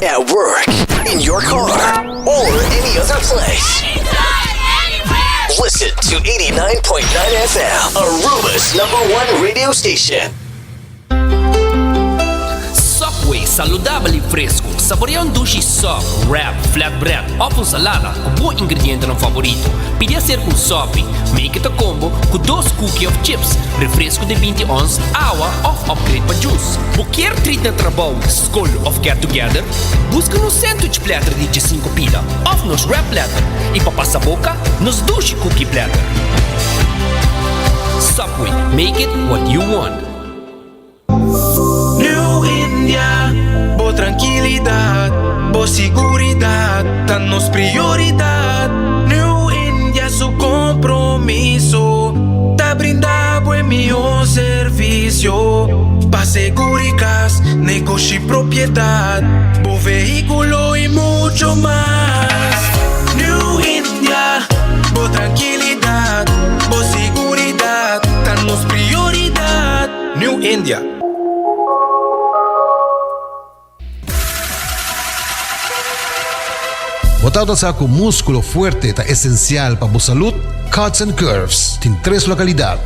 At work, in your car, or any other place. Listen to 89.9 FM, Aruba's number one radio station. Subway, saludabel y fresco. Saborea un dushi sub, wrap, flatbread of un salada cu bo ingredientenan favorito. Pidi acerca un sopi, make it a combo cu dos cookie of chips, refresco di binti ons, awa of upgrade pa juice. Bo kier treat na trabou, scol of get together? Busca nos sandwich platter di diesinco pida of nos wrap platter y pa pasa boca, nos dushi cookie platter. Subway, make it what you want. New India, bo trankilidad, bo siguridad ta nos prioridad. New India su compromiso ta brinda bo e miho servicio pa seguri cas, negoshi, propiedad, bo vehiculo y mucho mas. New India, bo trankilidad, bo siguridad ta nos prioridad. New India. Bo tabata sa cu musculo fuerte ta esencial pa bo salud? Cuts and Curves tin tres localidad,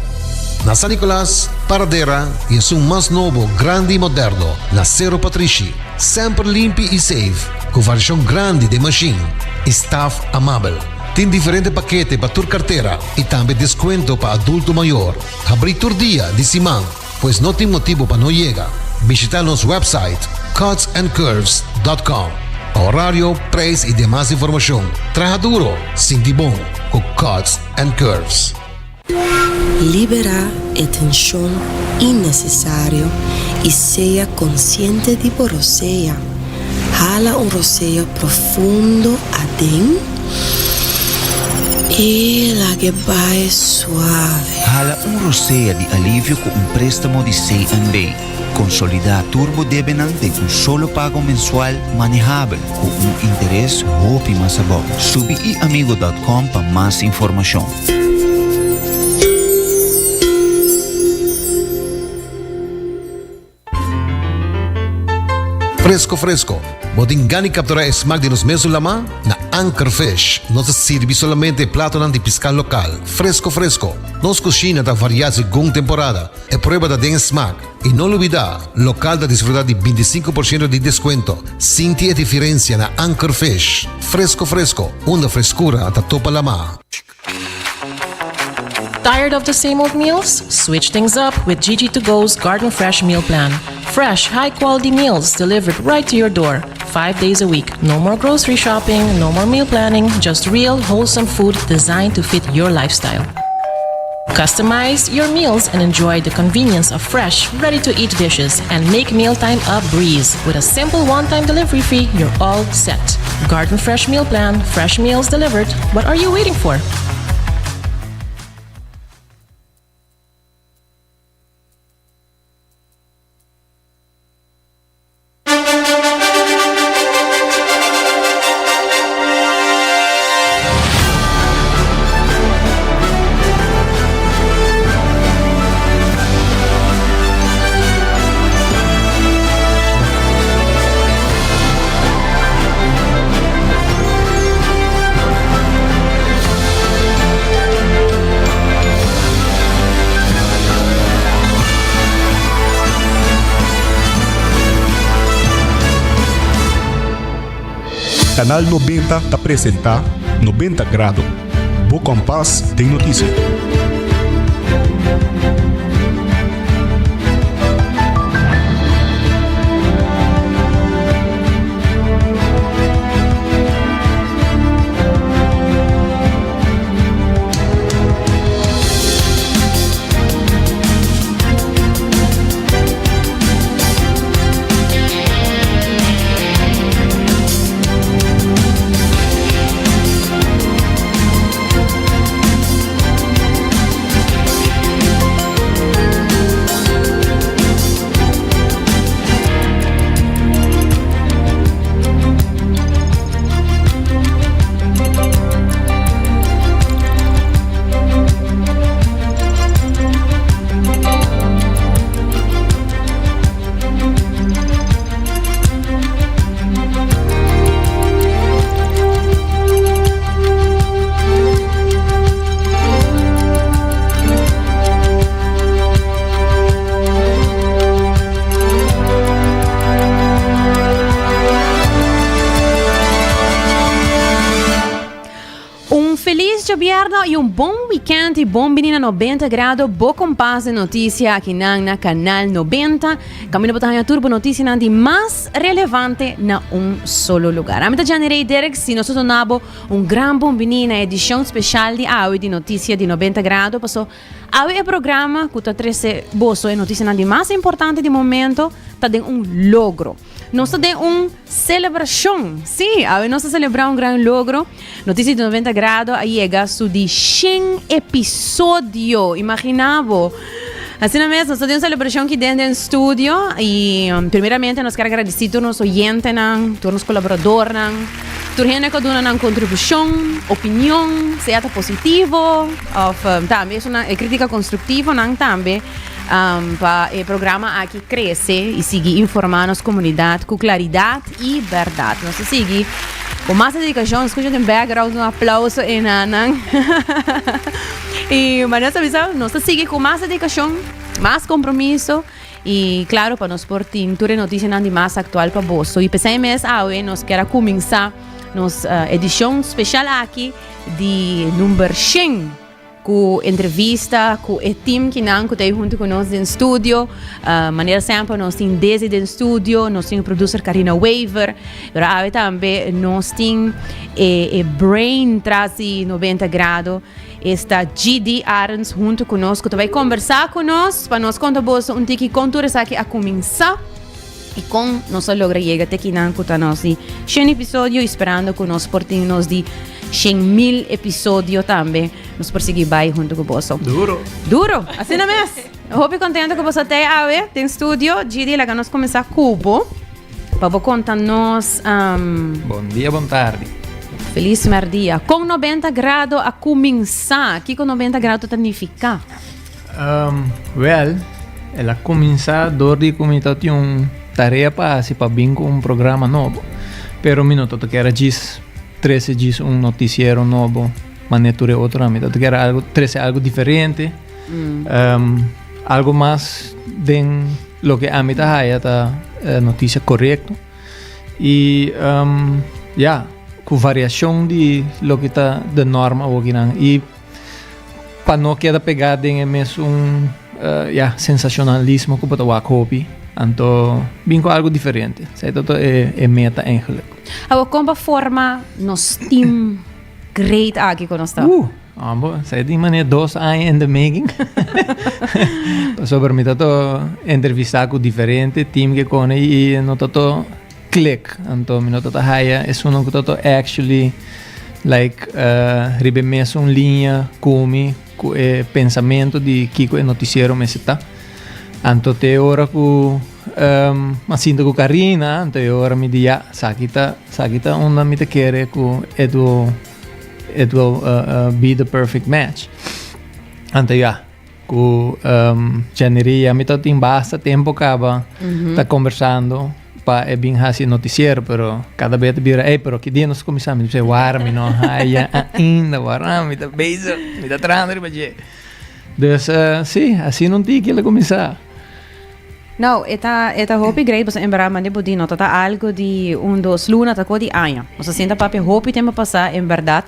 na San Nicolas, Paradera y esun mas nobo, grandi y moderno, na Cerro Patrishi. Semper limpi y safe, cu variacion grandi den machine y staff amabel. Tin diferente pakete pa tur cartera y tambe descuento pa adulto mayor. Habrí tur dia di siman, pues no tin motibu pa no yega. Bishitá nos website cutsandcurves.com pa horario, prijs i demas informashon. Traha duro, sinti bon ku Cuts and Curves. Liberá e tenshon innesesario i sea konsiente di bo rosea. Hala un rosea profundo aden i lag'e bai suave. Hala un rosea di alivio ku un préstamo di CNB. Konsolidá tur bo debenan den un solo pago mensual manehabel ku un interes hopi mas abou. Subi iamigo dòt kòm pa mas informashon. Fresco fresco, bo tin gana di captura e smaak di nos mesun lama? Na Anchor Fish nos ta sirbi solamente e platonan di pisca local, fresco fresco. Nos cushina ta varia segun temporada, e prueba ta den e smaak. Y no lubida, local ta disfruta di binticinco por ciento di descuento. Sinti e diferencia na Anchor Fish. Fresco fresco, unda frescura ta topa lama. Tired of the same old meals? Switch things up with Gigi to Go's Garden Fresh Meal Plan. Fresh, high quality meals delivered right to your door, five days a week. No more grocery shopping, no more meal planning, just real, wholesome food designed to fit your lifestyle. Customize your meals and enjoy the convenience of fresh, ready to eat dishes and make mealtime a breeze. With a simple one time delivery fee, you're all set. Garden Fresh Meal Plan, fresh meals delivered. What are you waiting for? Canal 90 ta presenta 90 Grado, bo kompas den notisia. djabièrnè i un bon wikènt i bon bini na 90 Grado, bo kompas di notisia akinan na Kanal 90. Kaminda bo ta haña tur bo notisianan di mas relevante na un solo lugar. Ami ta Jenny Rey Derks i nos ta duna bo un gran bon bini na edishon speshal di awe di Notisia di 90 Grado paso awe e programa ku ta trese boso e notisianan di mas importante di momento ta den un logro. Nos ta den un celebracion. Sí, awe nos ta celebra un gran logro. Noticias di 90 Grado a yega su di 100 episodio. Imagina bo. Asina mes, nos ta den un celebracion ki den den studio. Y primeramente nos kier agradeci tur nos oyentenan, tur nos colaboradornan, tur hende cu a duna nan contribucion, opinion, sea ta positivo of tambe esunnan e critica constructivonan tambe. Pa e programa aki crece y sigui informa nos comunidad cu claridad y berdad. Nos ta sigui cu mas dedicacion. Scucha den background un aplauso enanan. y manera ta bisa, nos ta sigui cu mas dedicacion, mas compromiso y claro pa nos por tin tur e noticianan di mas actual pa boso. Y pesey mes awe nos kier a cuminsa nos edicion special aki di number 100. Ku entrevista ku e team kinan ku ta ei huntu ku nos den studio. Manera semper nos tin Desi den studio, nos tin producer Carina Wever, pero awe tambe nos tin e e brain tras di 90 Grado, esta GD Arends huntu ku nos ku ta bai kombersá ku nos pa nos konta boso un tiki kon tur esaki a kuminsá i kon nos a logra yega te kinan ku ta nos di shen episodio i sperando ku nos por tin nos di 100.000 episodio tambe. Nos por sigui bai hunto ku boso. Duro. Duro, asina mes. Hopi contento ku boso tei awe den studio. Gidi, laga nos kuminsá ku bo. Pa bo konta nos um, Bon dia, bon tardi. Feliz merdia. Kon 90 grado a kuminsá? Kiko 90 grado ta nifiká? Um, wel, el a kuminsá dor di ku mi ta tin un tarea pa hasi pa bin ku un programa nobo. Pero mi no ta kier a djis trese djis un noticiero nobo mane tur e otronan. Mi ta kier algo, trese algo diferente, um, algo mas den loke ami ta haya ta eh, noticia korekto. I um, ya, ku variashon di loke ta de norm awokinan. I Pa no keda pegá den e mesun ya sensacionalismo ku bo ta wak hopi, anto bin ku algu diferente. Esei ta to e meta eigenlijk. Awor kon pa forma nos team great aki ku nos ta? Uh, ambo, esei tin manera dos aña in the making. Pasobra mi ta to entrevistá ku diferente team ke kone i no ta to click. Anto mi no ta ta haya esunnan ku ta to actually like riba e mesun liña ku mi ku e pensamentu di kiko e notisiero mester ta. Anto te e ora ku a sinta ku Karina, anto e ora mi di ya, esaki ta esaki ta unda mi ta kere ku it will it will be the perfect match. Anto ya. Ku Jenny mi ta tin basta tempo kaba ta kombersando pa e bin hasi e notisiero, pero kada bes ta bira, ey, pero ki dia nos kuminsá? Mi ta bisa, wara mi no haya ainda, wara mi ta bezig, mi ta trahando riba dje. Dus, si, asina un tiki el a kuminsá. No, e ta e ta hopi great pasobra en berdad mande bo di no ta ta algo di un dos luna ta ko di aña. Nos a sinta papia hopi tempo pasá en berdad.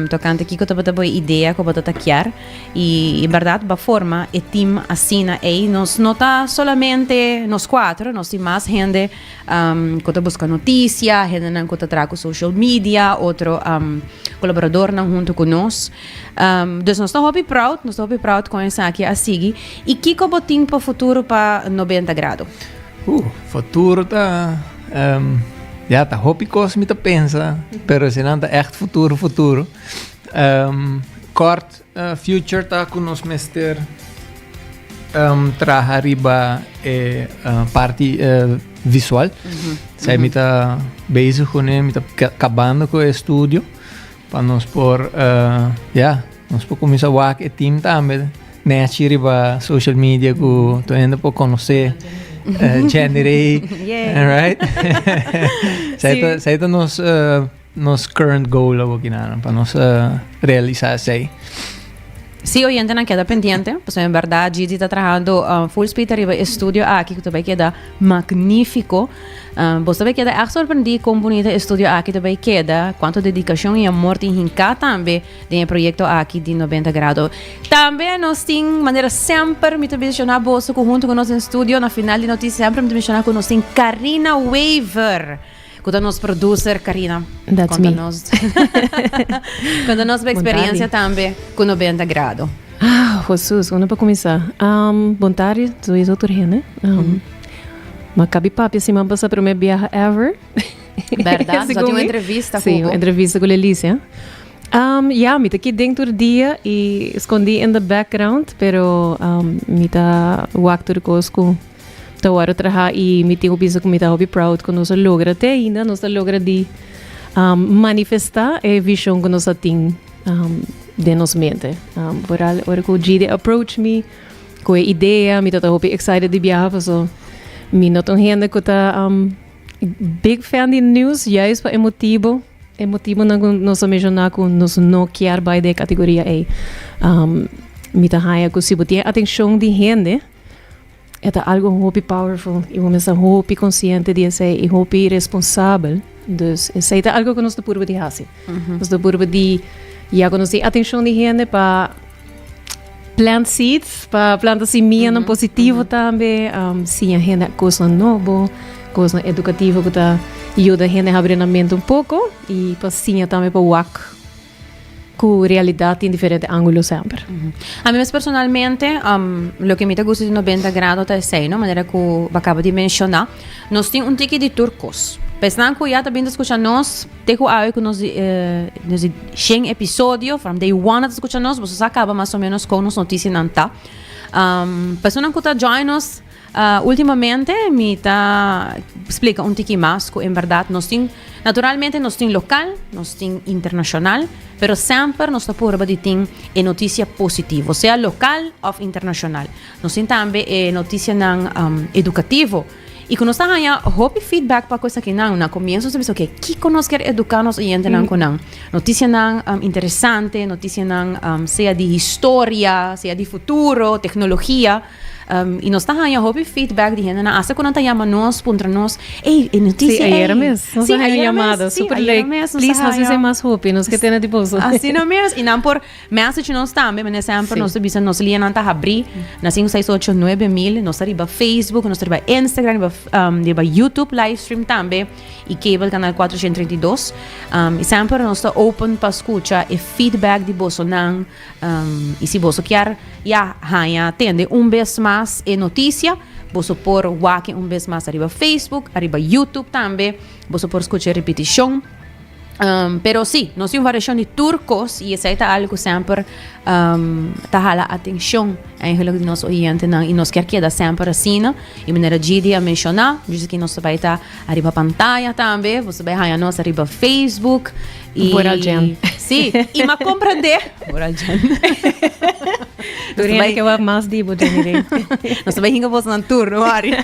Tokante kiko tabata bo e idea ku bo ta ta kier i en bèrdat bo a forma e tim asina ei. Nos no ta solamente nos kuater, nos tin mas hende ku ta buska notisia, hendenan ku ta traha ku social media, otro kolaboradornan huntu ku nos. Dus nos ta hopi proud, nos ta hopi proud kon esaki a sigui. I kiko bo tin pa futuro pa 90 Grado? Futuro ta Ya ta hopi kos mi ta pensa, pero eseinan ta ègt futuro futuro. Kort future ta ku nos mester traha riba e parti visual. Esei mi ta bezig kuné, mi ta kabando ku e studio pa nos por ya nos por kuminsá wak e team tambe. Nechi riba social media ku tur hende por konosé Jenny Rey. Right? Esei ta, esei ta nos, nos current goal awoki nan, pa nos realisá esei. Si oyentenan keda pendiente, pasobra en berdad Gigi ta trahando full speed ariba e studio aki ku ta bai keda magnífiko. Bo ta bai keda ègt sorprendí kon bunita e studio aki ta bai keda, kuantu dedikashon i amor tin hinká tambe den e proyekto aki di 90 Grado. Tambe nos tin, manera semper mi ta menshoná boso ku huntu ku nos den studio na final di notisia semper mi ta menshoná ku nos tin Karina Wever. Ku ta nos producer Karina. That's me. Nos. Konta nos bo experiencia tambe ku 90 Grado. Ah, Jesus, unda pa kuminsá? Um, bon tardi, sowieso tur hende. Um, mm -hmm. Ma kabi papia siman pasá promé biaha ever. Berdad? Sa tin un entrevista ku. Sí, un entrevista ku Lelicia. Um, ja, mi ta aki den tur dia i skondí in the background, pero um, mi ta wak tur kos ku Ta wòrdu traha i mi tin ku bisa ku mi ta hopi proud ku nos a logra te ainda nos ta logra di manifestá e vishon ku nos a tin den nos mente. Vooral ora ku Gidi approach mi ku e idea mi ta hopi excited di biaha paso mi no ta un hende ku ta big fan di news juist pa e motibu e motibunan ku nos a menshoná ku nos no kier bai den e kategoria ei. Mi ta haña ku si bo tin e atenshon di hende E ta algo hopi powerful y bo mester hopi consciente di esey y hopi responsabel. Dus esey ta algo cu nos ta purba di haci. Nos ta purba di ya cu nos tin atencion di hende pa plant seeds, pa planta simianan positivo tambe, siña hende cosnan nobo, cosnan educativo cu ta yuda hende habri nan mente un poco y pa siña tambe pa wak. Ku realidat tin diferente ángulo semper. A mi mes personalmente, loke mi ta gusta di 90 grado ta esei, no? Manera ku bo a kaba di menshoná, nos tin un tiki di tur kos. Pa esnan ku ya ta bin ta skucha nos te ku awe ku nos di nos di shen episodio, from day one a ta skucha nos, boso sa kaba mas o ménos kon nos notisianan ta. Pa esunnan ku ta join nos Ultimamente mi ta splika un tiki mas ku en bèrdat nos tin, naturalmente nos tin lokal, nos tin internashonal, pero semper nos ta purba di tin e notisia positivo, sea lokal òf internashonal. Nos tin tambe e notisianan edukativo i ku nos ta haña hopi feedback pa ku esakinan. Na komienso nos ta bisa oke, kiko nos kier eduká nos oyentenan ku nan? Notisianan interesante, notisianan sea di historia, sea di futuro, teknologia. Um, y nos ta haña hopi feedback di hendenan hasta cu nan ta yama nos, puntra nos, ey, e noticia Sí, ey. ayer mes. Nos Sí, a haña ayer llamada, mes, sí, super ayer leuk. mes nos Please, a hasi haña. esei mas hopi, nos ke tene di boso. Asina mes, y nan por message nos tambe, manera semper Sí. nos ta bisa nos lianan ta habrí na 568 9000, nos ta riba Facebook, nos ta riba Instagram, riba, um, riba YouTube livestream tambe y cable canal 432. Um, y semper nos ta open pa scucha e feedback di bosonan. Um, y si boso kier ya haña tende un bes mas e noticia, boso por wak un bes mas ariba Facebook, ariba YouTube tambe, boso por scucha repeticion. Um, pero sí, nos tin un variacion di tur cos y esey ta algo semper um, ta hala atencion eigenlijk di nos oyentenan y nos kier keda semper asina. Y manera Gidi a menciona, dus aki nos ta bay ta ariba pantaya tambe, boso bay haña nos ariba Facebook. Y, Vooral Jen. Sí, y m'a comprende. Vooral Jen. Tur hende ke wak mas di bo, Jenny Ray. Nos ta bay hinga bos nan tur, no worry.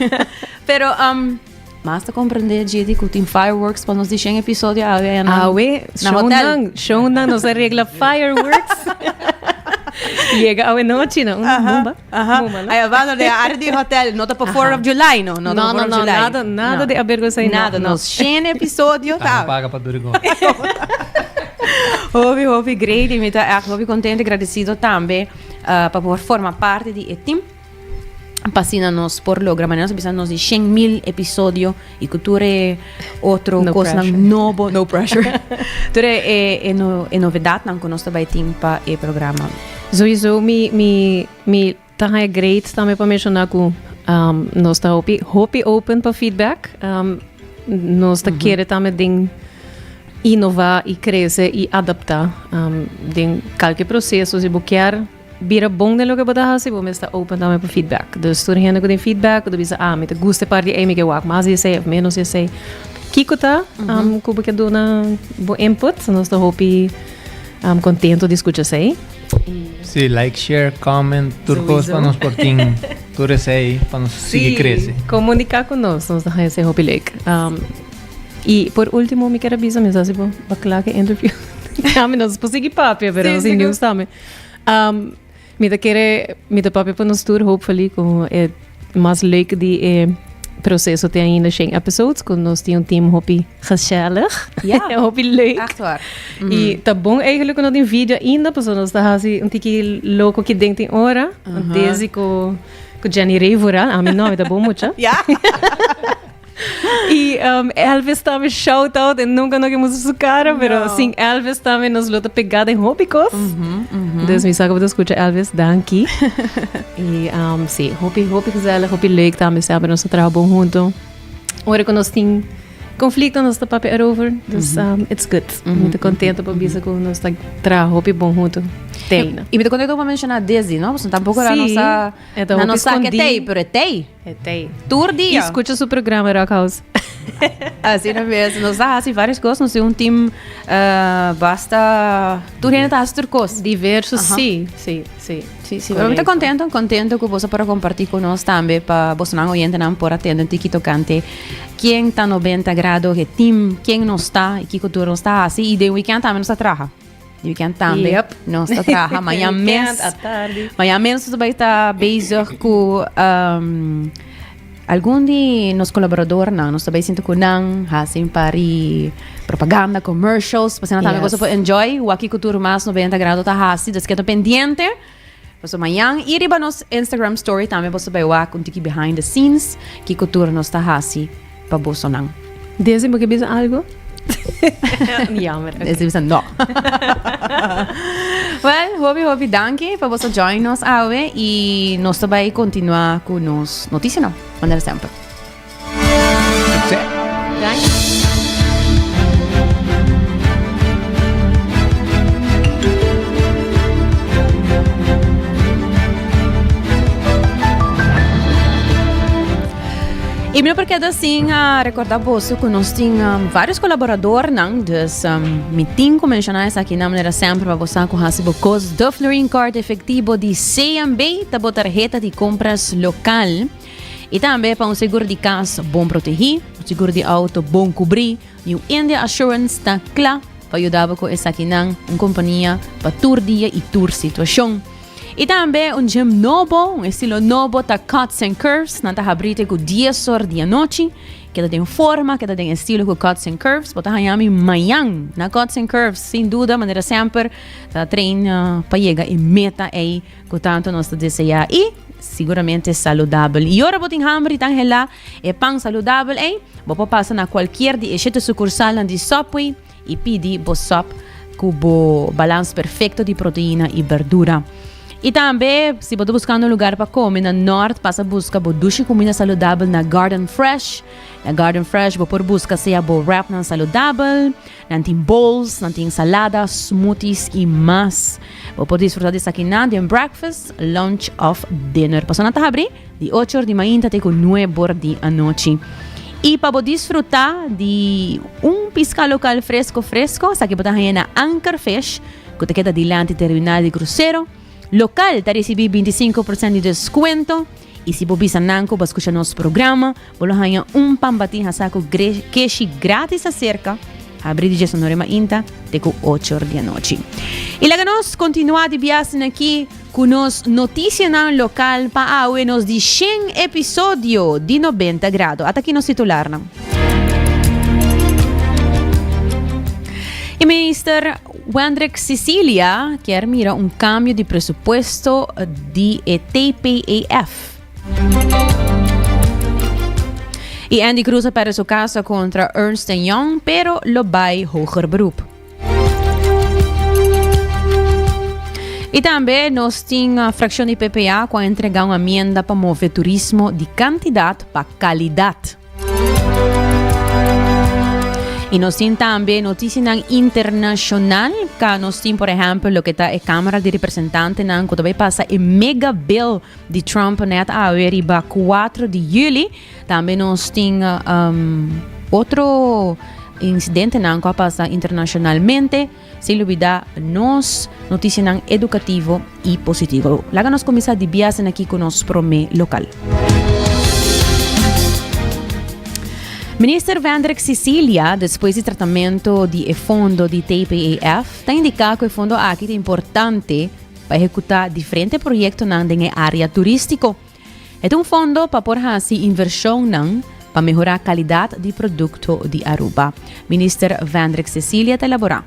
Pero, um, mas ta comprende, Gidi, ku tin fireworks pa nos di shen episodio awe aya nan. Awe, Na hotel. shownan, shownan, nos a regla fireworks. Yega awe nochi, no? Una bomba. Aha. Bomba, no? Ay, abando de área di hotel, no ta pa 4 of July, no. No, No, ta pa 4 no, of no, July. nada, nada de avergonsa no, Nada, no. nos shen episodio Ta ta. paga pa durigo. Hopi, hopi great. Y mi ta echt hopi contento y agradecido tambe uh, pa por forma parte di e team. Pa asina nos por logra. Manera nos a bisa nos di 100.000 episodio y cu tur e otro No cosnan pressure. nobo, no pressure. tur e, e, e, no, e novedadnan cu nos ta bay tin pa e programa. Sowieso mi, mi, mi ta haña great tambe pa menshoná ku um, nos ta hopi, hopi open pa feedback. Um, nos ta kere tambe den innová i krese i adaptá um, den kalke proseso. Si bo kier bira bon den loke bo ta hasi, bo mester ta open tambe pa feedback. Dus tur hende ku tin feedback, ku ta bisa, ah, mi ta gusta e parti ei, mi ke wak mas di esei of menos di esei. Kiko ta um, ku bo ke duna bo input? Nos ta hopi um, kontento di skucha esei. Sí, like, share, comment, tur kos pa nos por tin tur esei pa nos sigui krese. Komuniká ku nos, nos ta haña esei hopi leuk. Um, i por último mi kier a bisa, mi sa si bo ba kla ku e interview. Mi nos por sigui papia, pero Sí, nos tin sigur. news tambe. Um, Mi ta kere, mi ta papia pa nos tur, hopefully, ku e mas leuk di e proceso te ainda shen episodes, ku nos tin un team hopi gezellig. Ja. Hopi leuk. Echt waar. I ta bon eigenlijk ku no tin video ainda, pasobra nos ta hasi un tiki loko ki den tin ora. Desi ku ku Jenny Ray vooral, ami no, mi ta bon mucha. Ja. Y Elvis tambe shout out en nunca no que muestra su cara, pero No. sin Elvis tambe nos lo ta pegada en hopi cos. Dus mi sa que bo ta escucha Elvis, danki. y sí, hopi, hopi gezellig, hopi leuk tambe, semper nos ta traha bon hunto. Ora cu nos tin conflicto nos ta papia erover, dus it's good. Mi ta contento pa bisa cu nos ta traha hopi bon hunto. Teina. Y mi ta contento pa menciona Desi, no? Pasobra tampoco era Sí, nos a e ta na hopi nos sa que escondí. tei, pero e tei. E tei. Tur dia. Y scucha su programa Rock House. Asina mes. Nos ta haci varios cos. Nos tin un team uh, basta... Tur hende ta haci tur cos. Diverso, sí, sí, sí. Sí, sí. Pero mi ta contento, contento cu boso por a comparti cu nos tambe pa bosonan oyentenan por a tende un tiki tocante ken ta 90 grado, e team, ken nos ta y kico tur nos ta haci. Y den weekend tambe nos ta traha. De weekend tambe. Yep. Nos ta traha mañan Weekend mes. a tardi. Mañan mes nos ta bai ta bezig ku um, algun di nos kolaboradornan. Nos ta bai sinta ku nan, hasi un par di propaganda, commercials. Pasobra nan tambe Yes. boso por enjoy. Wak kiko tur mas 90 grado ta hasi. Dus keda pendiente. Paso mañan i riba nos Instagram story tambe boso bai wak un tiki behind the scenes kiko tur nos ta hasi pa bosonan. Desi bo ke bisa algo? Jammer. Okay. Desi bisa no. well, hopi hopi danki pa boso join nos awe i nos ta bai kontinua ku nos notisianan, manera semper. Danki. Y mi no por keda sin uh, recorda boso cu nos tin um, varios colaboradornan, dus um, mi tin cu menciona esaki na manera sempre pa bosa cu hasi bo cos. De Florin Card efectivo di CMB ta bo tarjeta di compras local. I tambe pa un seguro di kas bon protegí, un seguro di outo bon kubrí, New India Assurance ta kla pa yuda bo ku esakinan, un kompania pa tur dia i tur situashon. I tambe un gym nobo, un estilo nobo ta Cuts and Curves, nan ta habrí te ku dies or di anochi. Keda den forma, keda den estilo ku Cuts and Curves. Bo ta haña mi mañan na Cuts and Curves, sin duda, manera semper ta train pa yega e meta ei. Ku tantu nos ta deseá i siguramente saludabel. I ora bo tin hamber i tan helá e pan saludabel ei, bo por pasa na kualkier di e shete sukursalnan di Subway i pidi bo sòp ku bo balans perfekto di proteina i berdura. I tambe, si bo ta buskando un lugar pa kome na Nort, pasa buska bo dushi kumida saludabel na Garden Fresh. Na Garden Fresh bo por buska sea bo wrapnan saludabel, Nan tin bowls, nan tin salada, smoothies y mas. Bo por disfruta di esakinan den breakfast, lunch of dinner. Pasobra nan ta habri di ocho or di mainta te cu nuebe or di anochi. Y pa bo disfruta di un pisca local fresco fresco, esaki bo ta haña na Anchor Fish, cu ta keda dilanti terminal di crucero. Local ta ricibi 25% di descuento. Y si bo bisa nan cu bo a scucha nos programa, bo lo haña un pan batí hasá cu keshi gratis acerca. Habri di diesunore mainta te cu ocho or di anochi. Y laga nos continua di biasen aki cu nos noticianan local pa awe nos di shen episodio di 90 Grado. Ata aki nos titularnan. E minister Wendrick Cicilia kier mira un cambio di presupuesto di e TPEF. Y Andy Cruz a perde su caso contra Ernst Young, pero lo bay hoger beroep. Y tambe nos tin uh, fracción di PPA cu a entrega un amienda pa move turismo di cantidad pa calidad. Y nos tin tambe noticianan internacional. Ka nos tin, por ejemplo, lo que ta e Cámara de Representantenan ku ta bai pasa e mega bill di Trump net awe riba 4 di juli. Tambe nos tin um, otro incidentenan ku a pasa internacionalmente. Sin lubida nos noticianan educativo y positivo. Laga nos cuminsa di biasen aki cu nos prome local. Minister Vendrik Cicilia, despues di tratamento di e fondo di TPEF, ta indica cu e fondo aki ta importante. pa ehekutá diferente proyektonan den e área turístiko. E ta un fondo pa por hasi invershonnan pa mehorá kalidat di produkto di Aruba. Minister Vendrik Cecilia ta elaborá.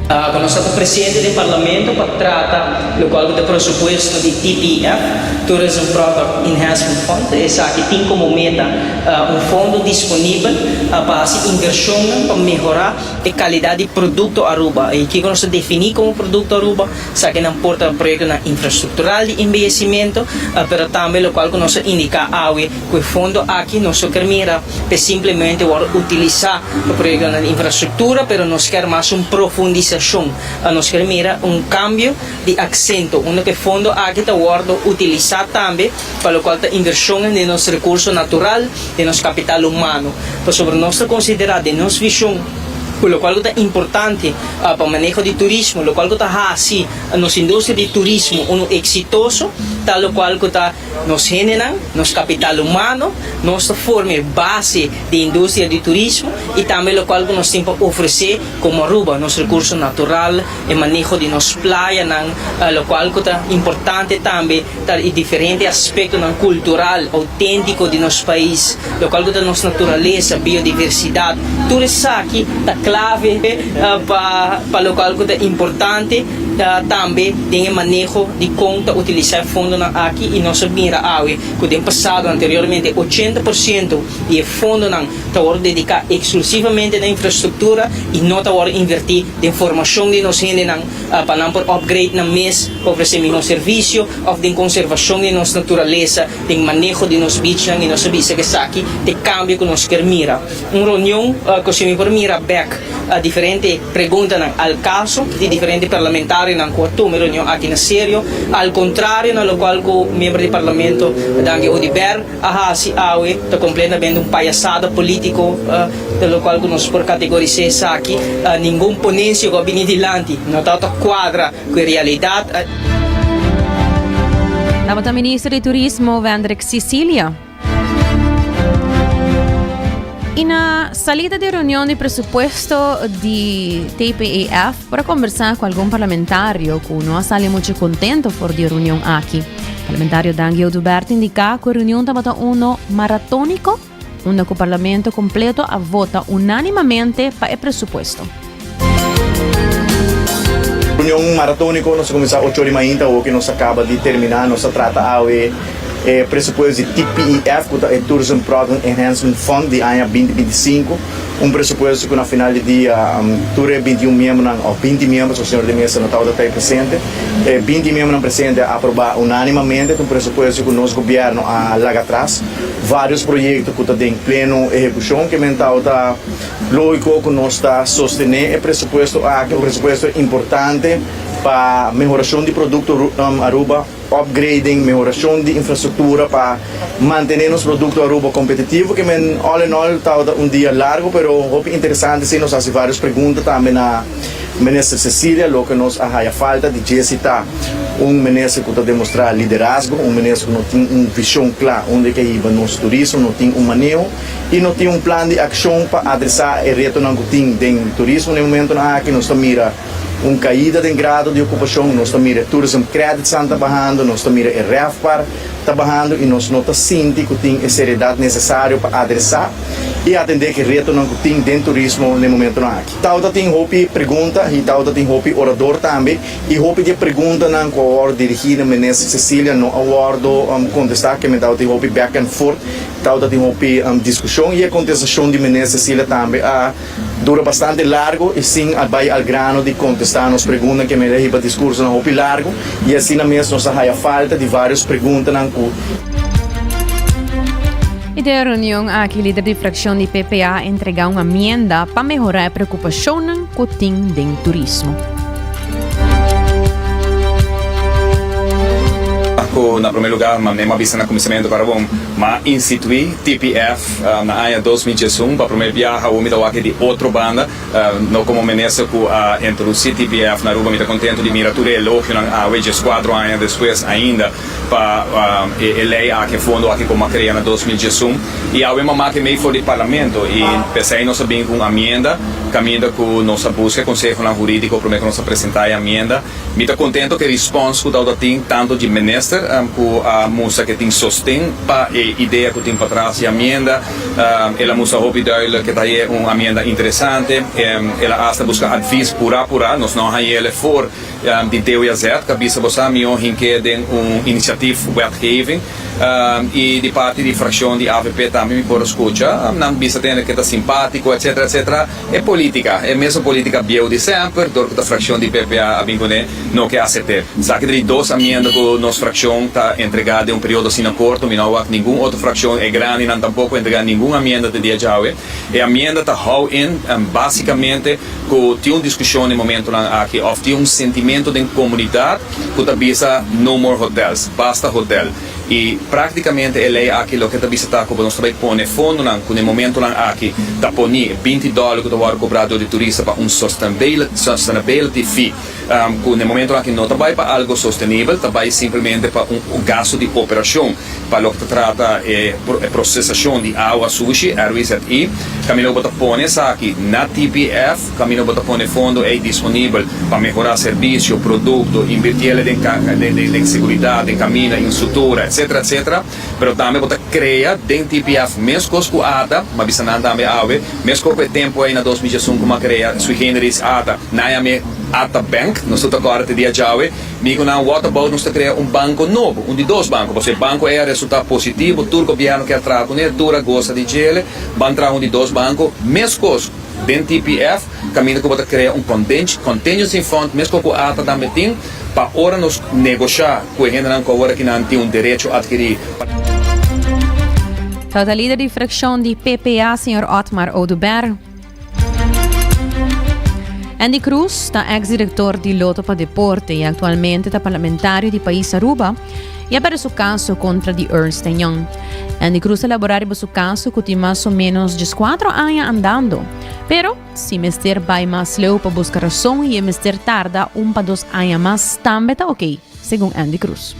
Cu nos ta presente den Parlamento pa trata locual cu ta presupuesto di TPEF, Tourism Product Enhancement Fund. Esaki tin como meta un fondo disponibel pa haci inversionnan pa mehora e calidad di producto Aruba. Y kico nos ta defini como producto Aruba? Esakinan por ta proyectonan infrastructural di embeyecimento, pero tambe locual cu nos a indica awe cu e fondo aki nos lo kier mira p'e simplemente wòrdu utilisá pa proyektonan di infrastruktura, pero nos kier mas un profundisashon. Nos kier mira un kambio di aksento unda ku e fondo aki ta wòrdu utilisá tambe pa lokual ta invershonnan den nos rekurso natural, den nos kapital humano. Pasobra nos ta konsiderá den nos vishon ku lokual ku ta importante pa maneho di turismo, lokual ku ta hasi nos industria di turismo unu eksitoso, ta lokual ku ta. Nos hendenan, nos kapital humano, nos ta forma e base di industria di turismo i tambe lokual ku nos tin pa ofresé komo Aruba, nos rekurso natural, e maneho di nos playanan, lokual ku ta importante tambe ta e diferente aspektonan kultural outéntiko di nos pais, lokual ku ta nos naturalesa, biodiversidat, tur esaki ta klave pa pa lokual ku ta importante. Tambe den e maneho di kon ta utilisá e fondonan aki i nos a mira awe ku den pasado anteriormente 80% di e fondonan ta wòrdu dediká eksklusivamente na infrastruktura i no ta wòrdu invertí den formashon di nos hendenan pa nan por upgrade nan mes pa ofresé mihó servisio òf den konservashon di nos naturalesa den maneho di nos beachnan i nos a bisa ku esaki ta e kambio ku nos kier mira. Un reunion ku si mi por mira bèk. Diferente preguntanan al caso di diferente parlamentarionan cu a tuma e reunion aki na serio, al contrario na locual cu miembro di parlamento Dangui Oduber a haci awe ta completamente un payasada politico ta locual cu nos por categoriza esaki. Ningun ponencia cu a bini dilanti no ta cuadra cu e realidad. Tabata Minister di Turismo Wendrick Cicilia. Y na salida di reunion di presupuesto di TPEF por a conversa cu algun parlamentario cu no a sali mucho contento for di reunion aki. Parlamentario Dangui Oduber ta indica cu e reunion tabata uno maratonico, unda cu parlamento completo a vota unanimamente pa e presupuesto. Reunion maratóniko, nos a kuminsá ocho ora di mainta, awor ku nos a kaba di terminá, nos a trata awe e presupuesto di TPEF, ku ta e Tourism Product Enhancement Fund di aña binti 25, un presupuesto ku na final di dia tur e 21 miembronan òf 20 miembro, so señor de mesa no tabata ta ei presente, e 20 miembronan presente a aprobá unánimamente, ta un presupuesto ku nos gobièrnu a laga atras, vários proyekto ku ta den pleno ehekushon, ke men tabata. Lógiko ku nos ta sostené e presupuesto aki, un presupuesto importante pa mehorashon di produkto Aruba, upgrading, mehorashon di infrastruktura pa mantené nos produkto Aruba kompetitivo. Ke men all in all tabata un dia largu pero hopi interesante si nos hasi vários pregunta tambe na Minister Cecilia. Loke nos a haya falta di dje si ta un minister ku ta demostrá liderazgo, un minister ku no tin un vishon kla unda e ke hiba nos turismo, no tin un maneho. I no tin un plan di akshon pa adresá e retonan ku tin den turismo na e momentonan aki. Nos ta mira un kaida den grado di okupashon, nos ta mira e tourism creditsnan ta bahando, nos ta mira e RevPAR ta bahando i nos no ta sinti ku tin e seriedat nesesario pa adresá i atendé ku e retonan ku tin den turismo na e momentonan aki. Tawata tin hopi pregunta i tawata tin hopi orador tambe i hopi di e preguntanan ku a wòrdu dirigí na Minister Cecilia no a wòrdu kontestá, ke men tawata tin hopi back and forth. Tabata tin hopi diskushon i e kontestashon di Minister Cecilia tambe a dura bastante largu i sin a bai al grano di kontestá nos preguntanan ke mester hiba diskursonan hopi largu i asina mes nos a haya falta di vários preguntanan ku I den e reunion aki lider di frakshon di PPA a entregá un amienda pa mehorá e preokupashonnan ku tin den turismo. Ku na promé lugá, manera mi a bisa na kuminsamentu, para bon. M'a instituí TPF na aña 2011 pa promé biaha. Awor mi ta wak di otro banda, no komo minister ku a introdusí TPF na Aruba. Mi ta kontento di mira tur e elogionan awe, dieskuatro aña despues ainda, pa e lei aki, e fondo aki ku m'a krea na 2011. I awe m'a make mei for di parlamento i p'esei nos a bin ku un amienda kaminda ku nos a buska e konsehonan hurídiko promé ku nos a presentá e amienda. Mi ta contento cu e respons cu tawata tin tanto di minister cu a mustra cu e tin sosten pa e idea cu tin patras di amienda. El a mustra hopi duidelijk cu ta e un amienda interesante. El a hasta busca advies pura pura. Nos no a hañele for di DWZ cu a bisa bo sa mihor hink'e den un initiatief wetgeving. Y di parti di fraccion di avp tambe mi por a scucha nan bisa tende cu ta simpatico etcetera etcetera. E politica, e mesun politica bieu di semper, dor cu ta fraccion di PPA a bin cune, no ke acepte. Esaki ta di dos amienda cu nos fraccion ta entrega den un periodo asina corto. Mi no a wak ningun otro fraccion, e grandinan tampoco, entrega ningun amienda te dia djawe. E amienda ta hou in, basicamente, cu tin un discusion den momentonan aki of tin un sentimento den comunidad cu ta bisa no more hotels, basta hotel. I práktikamente e lei aki loke ta bisa ta ku nos ta bai pone fondonan ku na e momentonan aki ta poní 20 dòler ku ta wòrdu kobrá dor di turista pa un sustainability fee ku na e momentonan aki no ta bai pa algo sostenibel, ta bai simplemente pa un gasto di operashon pa loke ta trata e prosesashon di awa sushi, RWZI. Kaminda ku bo ta pone esaki na TPF. Kaminda bo ta pone fondo ei disponibel pa mehorá servisio, produkto, invirtiele den den seguridat, den kaminda, infrastruktura, etcetera, etcetera. Pero tambe bo ta krea den TPF meskos ku ata, m'a bisa nan tambe awe, meskos ku e tempu ei na 2011 ku m'a krea sui generis ata, nan yam'é ata Bank, nos tur ta kòrda te dia djawe, mi ku nan what about nos ta krea un banko nobo, un di dos banko, pasobra e banko ei a resultá positivo, tur gobièrnu ke a traha kuné, tur a gosa di djele, ban traha un di dos banko, meskos. Den TPF, kaminda ku bo ta krea un contingency fund, meskos ku ata tambe tin, pa ora nos negoshá ku e hendenan ku awor aki nan tin un derecho atkirí. Tabata lider di frakshon di PPA, señor Otmar Oduber. Andy Cruz ta ex-director di Lotto pa Deporte y actualmente ta parlamentario di pais Aruba y a perde su caso contra di Ernst Young. Andy Cruz a elabora riba su caso cu tin mas o menos 14 aña andando. Pero, si mester bay mas leu pa busca rason y e mester tarda un pa dos aña mas tambe ta ok, segun Andy Cruz.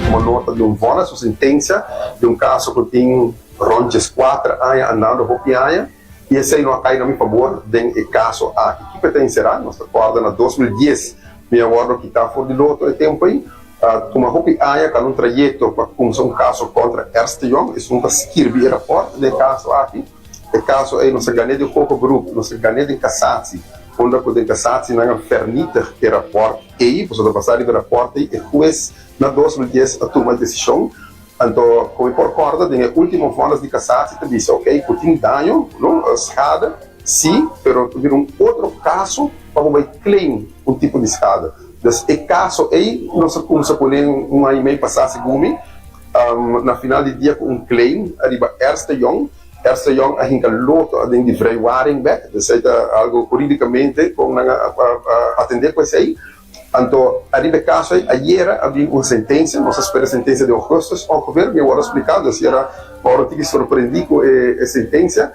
Tuma nota di un vonnis o sentencia di un caso cu tin rond 14 aña andando hopi aña. I esei no a kai na mi fabor den e kaso aki. Kiko e ta enserá? Nos ta kòrda na 2010 mi a wòrdu kitá for di loto e tempu ei. A tuma hopi aña kal un trayekto pa kumsa un kaso kontra Ernst de Jong, esun ta skirbi e rapòrt den e kaso aki. E kaso ei nos a gan'é den hoger beroep, nos a gan'é den kasatsi, unda ku den kasatsi nan a vernietig e rapòrt ei, pasobra ta basá riba e rapòrt ei e hues na 2010 a tuma e desishon. Anto, ku mi por kòrda, den e último vònes di kasatsi ta bisa, ok, ku tin daño, no, schade, sí, pero ta bira un otro kaso pa bo bai claim un tipo di schade. Dus e kaso ei nos a kumsa kuné un aña i mei pasá, segun mi, na final di dia ku un claim ariba Ernst Young. Ernst Young a hinka loto aden di vrijwaring bèk, dus esei ta algu hurídikamente kon nan a atendé ku esei. Anto, ariba e kaso ei, ayera a bin un sentensia, nos a spera e sentensia di ougùstùs ongeveer, mi a wòrdu spliká, dus yera mi a wòrdu tiki sorprendí ku e sentensia.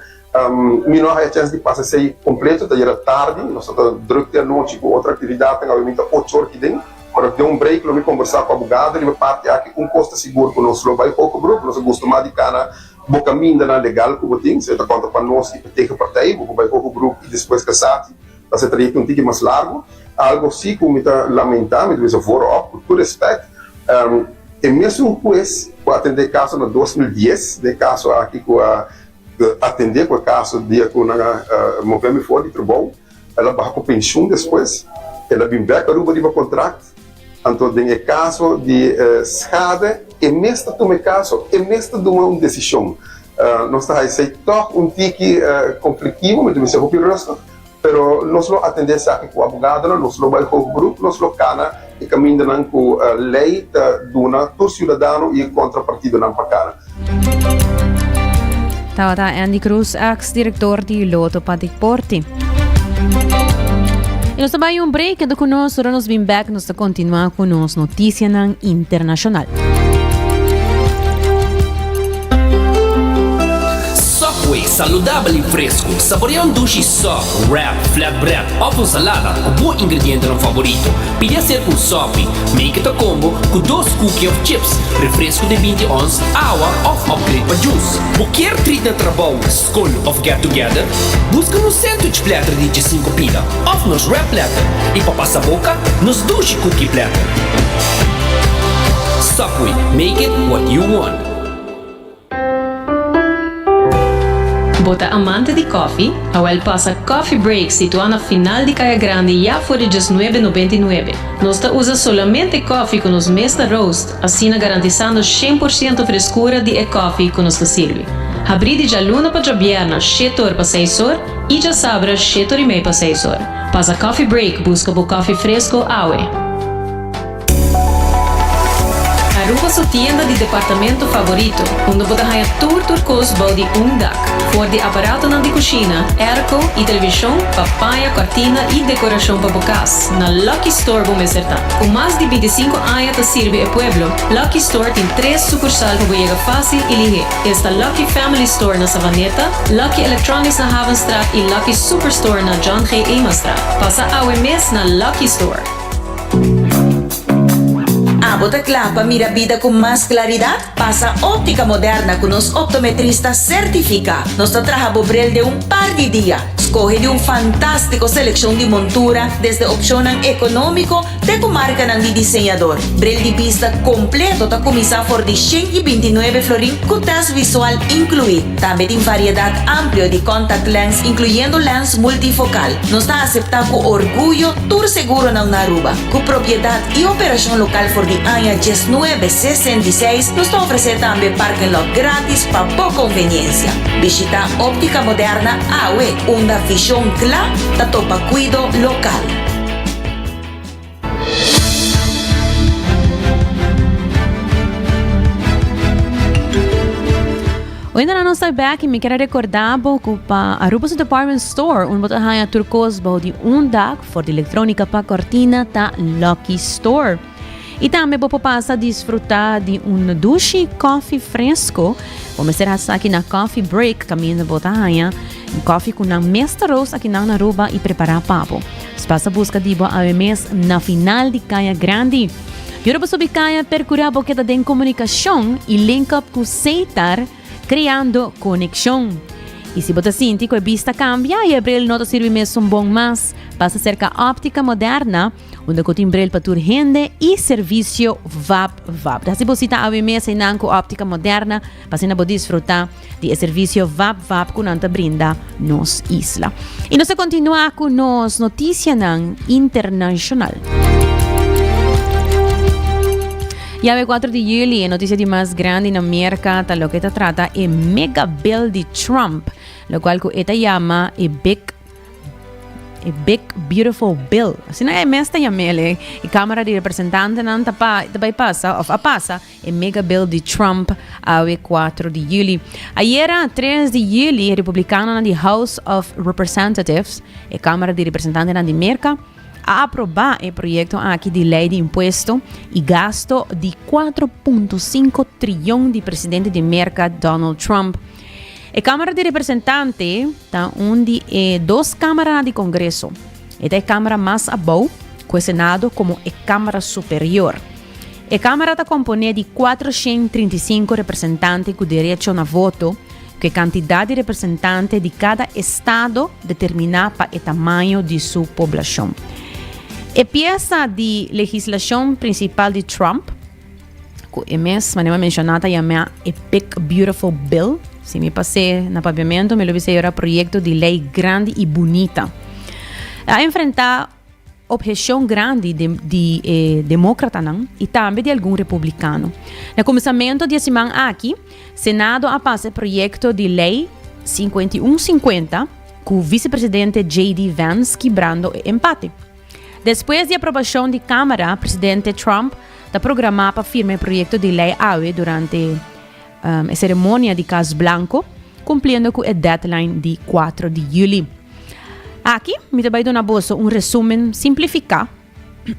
Mi no a haya chèns di pasa esei kompleto, ta yera tardi, nos tabata drùk te anochi ku otro aktividatnan, awe mi ta ocho or kiden, ora den un break lo mi kombersá ku abogado riba e parti aki, un kos ta sigur ku nos lo bai hoger beroep, nos a gustumá di kana bo kamindanan legal ku bo tin, esei ta konta pa nos i pa tegenpartij, bo por bai hoger beroep i despues kasati. Ta se trayecto un tiki mas largo. Algo si cu mi ta lamenta, mi ta bisa voorop, cu tur respect, e mesun huez cu a atende e caso na 2010, den e caso aki cu a atende cu e caso dia cu nan a move mi for di trabou, el a baha cu pensioen despues, el a bin bek Aruba riba contract, anto den e caso di schade, e mes ta tuma e caso, e mes ta duna un decision. Nos ta haci esey toch un tiki conflictivo, mi ta bisa hopi rustig, pero nos lo atende esaki cu abogadonan, nos lo bay hoog beroep, nos lo cana e camindanan cu ley ta duna tur ciudadano y e contrapartidonan pa cana. Tabata Andy Cruz, ex director di Lotto pa Deporte. Y nos ta bay un break, keda cu nos, ora nos bin back nos ta continua cu nos noticianan internacional. Saludabel y fresco, saborea un dushi sop, wrap, flatbread of un salada cu bo ingredientenan favorito. Pidi hacer un sopi, make it a combo cu dos cookie of chips, refresco di 20 ons, awa of upgrade pa juice. Bo kier treat na trabou, scol of get together? Busca nos sandwich platter di 15 pida of nos wrap platter y pa pasa boca, nos dushi cookie platter. Subway, make it what you want. Bo ta amante di koffie? Awel pasa Coffee Break situá na final di Kaya Grandi ya for di djesnuebe nobenta i nuebe. Nos ta usa solamente koffie ku nos mes ta roast, asina garantisando shen por siento freskura di e koffie ku nos ta sirbi. Habrí di djaluna pa djabièrna shete or pa seis or i djasabra shete or i mei pa seis or. Pasa Coffee Break buska bo koffie fresko awe. Aruba su tienda di departamento favorito, unda bo ta haña tur tur kos bou di un dak. For di aparatonan di kushina, airco i televishon pa paña, kòrtina i dekorashon pa bo kas, na Lucky Store bo mester ta. Ku mas di bintisinku aña ta sirbi e pueblo, Lucky Store tin tres sukursal pa bo yega fásil i lihé. Esta Lucky Family Store na Savaneta, Lucky Electronics na Havenstraat i Lucky Superstore na John G. Emastraat. Pasa awe mes na Lucky Store. Abo ta kla pa mira bida ku mas klaridat? Pasa Óptica Moderna ku nos optometrista sertifiká. Nos ta traha bo bril den un par di dia. Skohe di un fantástiko selekshon di montura, desde opshonnan ekonómiko te ku markanan di diseñador. Bril di bista kompleto ta kuminsá for di 129 florin ku tèst visual inkluí. Tambe tin variedat amplio di contact lens inkluyendo lens multifokal. Nos ta aseptá ku orguyo tur seguronan na Aruba. Ku propiedat i operashon lokal for di aña diesnuebe 66, nos ta ofresé tambe parking lot gratis pa bo konveniensia. Bishitá Óptica Moderna awe, unda vishon kla ta topa kuido lokal. Oinda nos ta back y mi quiero recordar bo cu pa Aruba su department store un bota haya tur cos bou di un dak for di electronica pa cortina ta Lucky Store. Y tambe bo por pasa disfruta di un dushi coffee fresco. Bo mester hasa aki na Coffee Break caminda bo ta haya un coffee cu nan mes ta roast aki nan na Aruba y prepara pa bo. Pasa busca di bo awe mes na final di Kaya Grandi. Yora bo subi kaya percura bo keda den comunicacion y link up cu Seitar creando conexion. Y si bo ta sinti cu e bista cambia y e bril no ta sirbi mesun bon mas, pasa cerca Optica Moderna unda cu tin bril pa tur hende y servicio vap vap. Haci bo cita awe mes einan cu Optica Moderna pa asina bo disfruta di e servicio vap vap cu nan ta brinda nos isla. Y nos ta continua cu nos noticianan internacional. Yawe 4 di juli, e noticia di mas grandi na Merca ta loke ta trata e mega bill di Trump, lo cual cu e ta yama e big E Big Beautiful Bill. Asina e mes ta yam'el. E Cámara di Representantenan ta pa ta bai pasa of a pasa e mega bill di Trump awe 4 di juli. Ayera 3 di juli republicanonan di House of Representatives, e Cámara di Representantenan di Merca, a aproba e proyecto aki di ley di impuesto y gasto di 4.5 triyon di presidente di Merca Donald Trump. E Cámara di Representante ta un di e dos cámaranan di Congreso. E ta e cámara mas abou, cu e Senado como e cámara superior. E cámara ta componé di 435 representante cu derecho na voto, cu e cantidad di representante di cada estado determiná pa e tamaño di su poblacion. E pieza di legislacion principal di Trump, Ku e mes, manera mi a menshoná, ta yamá e Big Beautiful Bill. Si mi pas'é na papiamentu, mi lo bisa e ora proyekto di lei grandi i bunita. A enfrentá opheshon grandi di di e demókratanan i tambe di algun republikano. Na kuminsamentu di e siman aki, Senado a pasa e proyekto di lei 51 50 ku visepresidente JD Vance kibrando e empate. Despues di aprobashon di Kámara, presidente Trump ta programá pa firma e proyekto di lei awe durante e seremonia di Kas Blanko, kumpliendo ku e deadline di kuatro di yüli. Aki mi ta bai duna boso un resumen simplifiká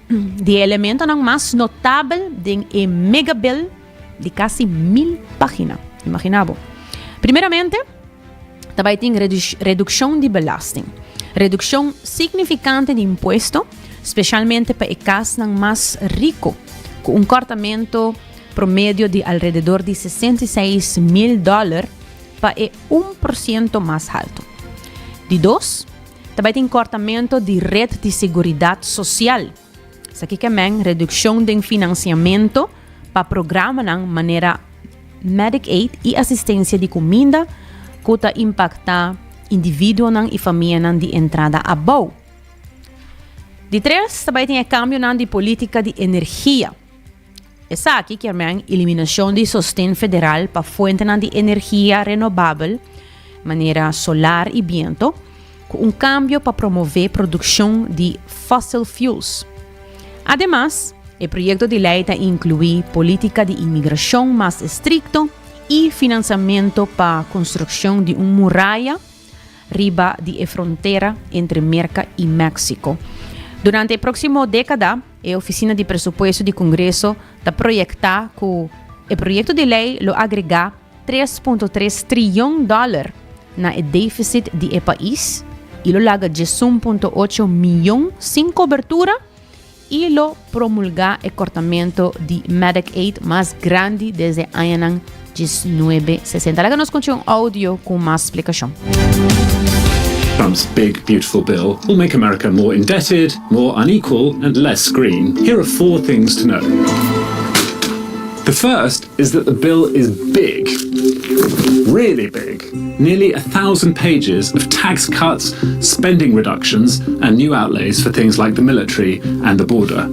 di e elementonan mas notabel den e mega bill di kasi mil página. Imaginá bo. Primeramente. Ta bai tin redukshon di belasting. Redukshon signifikante di impuesto, spesialmente pa e kasnan mas riku, ku un kòrtamentu promedio di alrededor di 66 mil dòler pa e un porsiento mas haltu. Di dos, ta bai tin kòrtamentu di ret di seguridat sosial. Esaki ke men redukshon den finansiamentu pa programanan manera Medicaid i asistensia di kuminda ku ta impaktá individuonan i famianan di entrada abou. Di tres, ta bai tin e kambionan di polítika di energia. Esaki kier men eliminashon di sosten federal pa fuentenan di energia renobabel manera solar i biento, ku un kambio pa promové produkshon di fossil fuels. Ademas, e proyekto di lei ta inkluí polítika di imigrashon mas estrikto i finansiamentu pa konstrukshon di un muraya riba di e frontera entre Merka i Meksiko. Durante e próksimo dékada, e Ofisina di Presupuesto di Kongreso ta proyektá ku e proyekto di lei lo agregá 3.3 triyon dòler na e défisit di e pais i lo laga 11.8 miyon sin kobertura i lo promulgá e kortamentu di Medicaid mas grandi desde añanan 1960. Laga nos skucha un audio ku mas splikashon. Trump's big, beautiful bill will make America more indebted, more unequal, and less green. Here are four things to know. The first is that the bill is big. Really big. Nearly a thousand pages of tax cuts, spending reductions, and new outlays for things like the military and the border.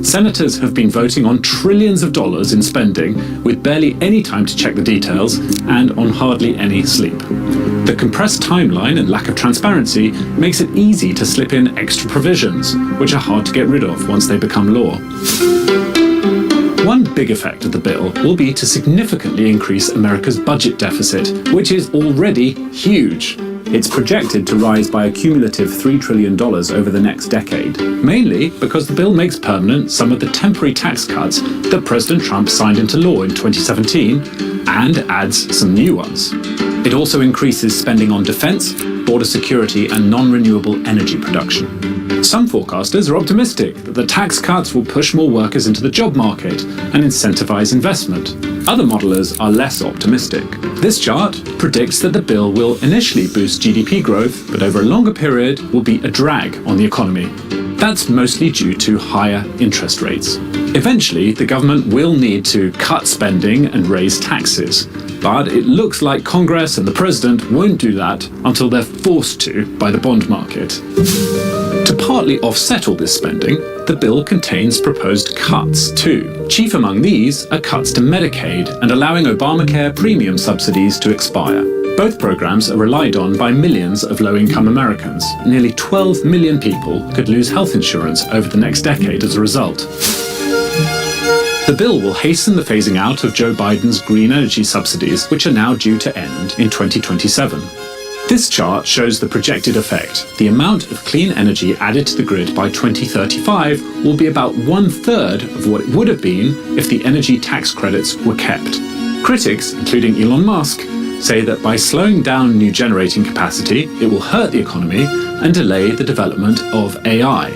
Senators have been voting on trillions of dollars in spending with barely any time to check the details and on hardly any sleep. The compressed timeline and lack of transparency makes it easy to slip in extra provisions, which are hard to get rid of once they become law. One big effect of the bill will be to significantly increase America's budget deficit, which is already huge. It's projected to rise by a cumulative $3 trillion over the next decade, mainly because the bill makes permanent some of the temporary tax cuts that President Trump signed into law in 2017 and adds some new ones. It also increases spending on defense, border security, and non renewable energy production. Some forecasters are optimistic that the tax cuts will push more workers into the job market and incentivize investment. Other modelers are less optimistic. This chart predicts that the bill will initially boost GDP growth, but over a longer period will be a drag on the economy. That's mostly due to higher interest rates. Eventually, the government will need to cut spending and raise taxes. But it looks like Congress and the president won't do that until they're forced to by the bond market. To partly offset all this spending, the bill contains proposed cuts too. Chief among these are cuts to Medicaid and allowing Obamacare premium subsidies to expire. Both programs are relied on by millions of low income Americans. Nearly 12 million people could lose health insurance over the next decade as a result. The bill will hasten the phasing out of Joe Biden's green energy subsidies, which are now due to end in 2027. This chart shows the projected effect. The amount of clean energy added to the grid by 2035 will be about one third of what it would have been if the energy tax credits were kept. Critics, including Elon Musk, say that by slowing down new generating capacity, it will hurt the economy and delay the development of AI.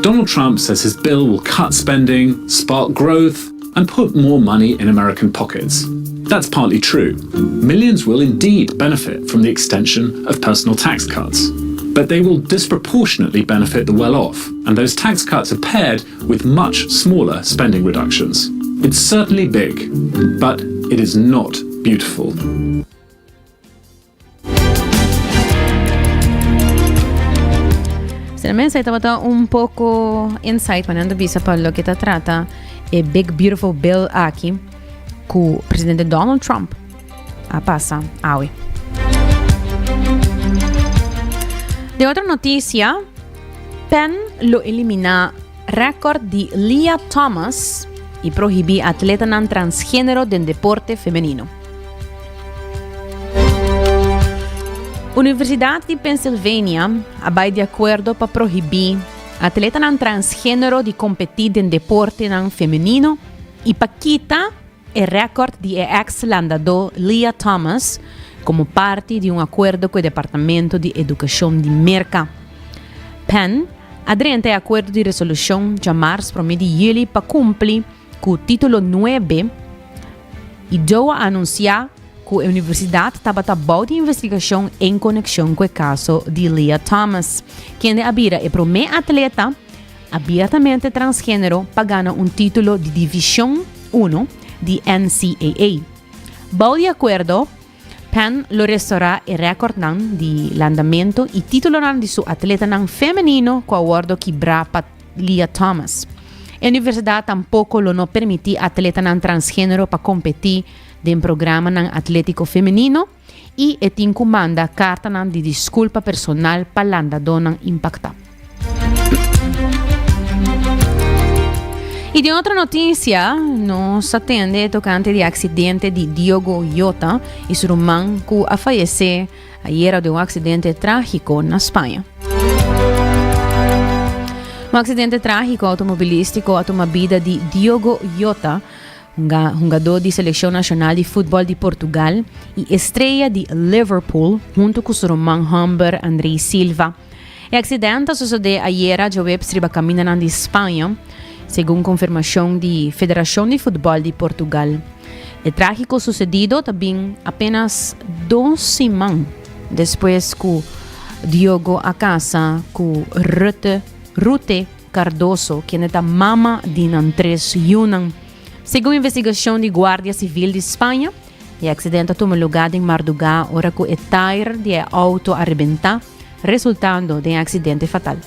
Donald Trump says his bill will cut spending, spark growth, and put more money in American pockets. That's partly true. Millions will indeed benefit from the extension of personal tax cuts. But they will disproportionately benefit the well off, and those tax cuts are paired with much smaller spending reductions. It's certainly big, but it is not beautiful. Sinceramente, tabata un poco insight manando bisa pa loke ta trata e Big Beautiful Bill aki ku presidente Donald Trump a pasa awe. De otra noticia, Penn lo elimina record di Lia Thomas y prohibí atletanan transgénero den deporte femenino. Universidat di Pennsylvania a bai di akuerdo pa prohibí atletanan transgénero di kompetí den deportenan femenino i pa kita e rèkòrt di e eks landadó Lia Thomas. komo parti di un akuerdo ku e Departamento di Edukashon di Merka. Penn a drenta e akuerdo di resolushon djamars promé di yüli pa kumpli ku Título nuebe i Doe a anunsiá ku e universidat tabata bou di investigashon en konekshon ku e kaso di Lia Thomas, kende a bira e promé atleta abiertamente transgenero pa gana un título di Divishon Uno di NCAA. Bou di akuerdo, Penn lo restorá e rèkòrtnan di landamentu i títulonan di su atletanan femenino ku a wòrdu kibrá pa Lia Thomas. E universidat tampoko lo no permití atletanan transgenero pa kompetí den programanan atlétiko femenino i e tin ku manda kartanan di diskulpa personal pa landadónan impaktá. I den otro notisia, nos a tende tokante di aksidente di Diogo Jota i su ruman ku a fayesé ayera den un aksidente trágiko na Spaña. Un aksidente trágiko outomobilístiko a tuma bida di Diogo Jota, hungadó di selekshon nashonal di futbòl di Portugal i estreya di Liverpool huntu ku su ruman hòmber André Silva. E aksident a sosodé ayera djaweps riba kamindanan di Spaña, segun konfirmashon di Federashon di Futbòl di Portugal. E trágiko susedido ta bin apénas dos siman despues ku Diogo a kasa ku Rute Rute Cardoso, kende ta mama di nan tres yunan. Segun investigashon di Guardia Sivil di Spaña, E aksident a tuma lugá den mardugá ora ku e tair di e outo a rebentá, resultando den e aksidente fatal.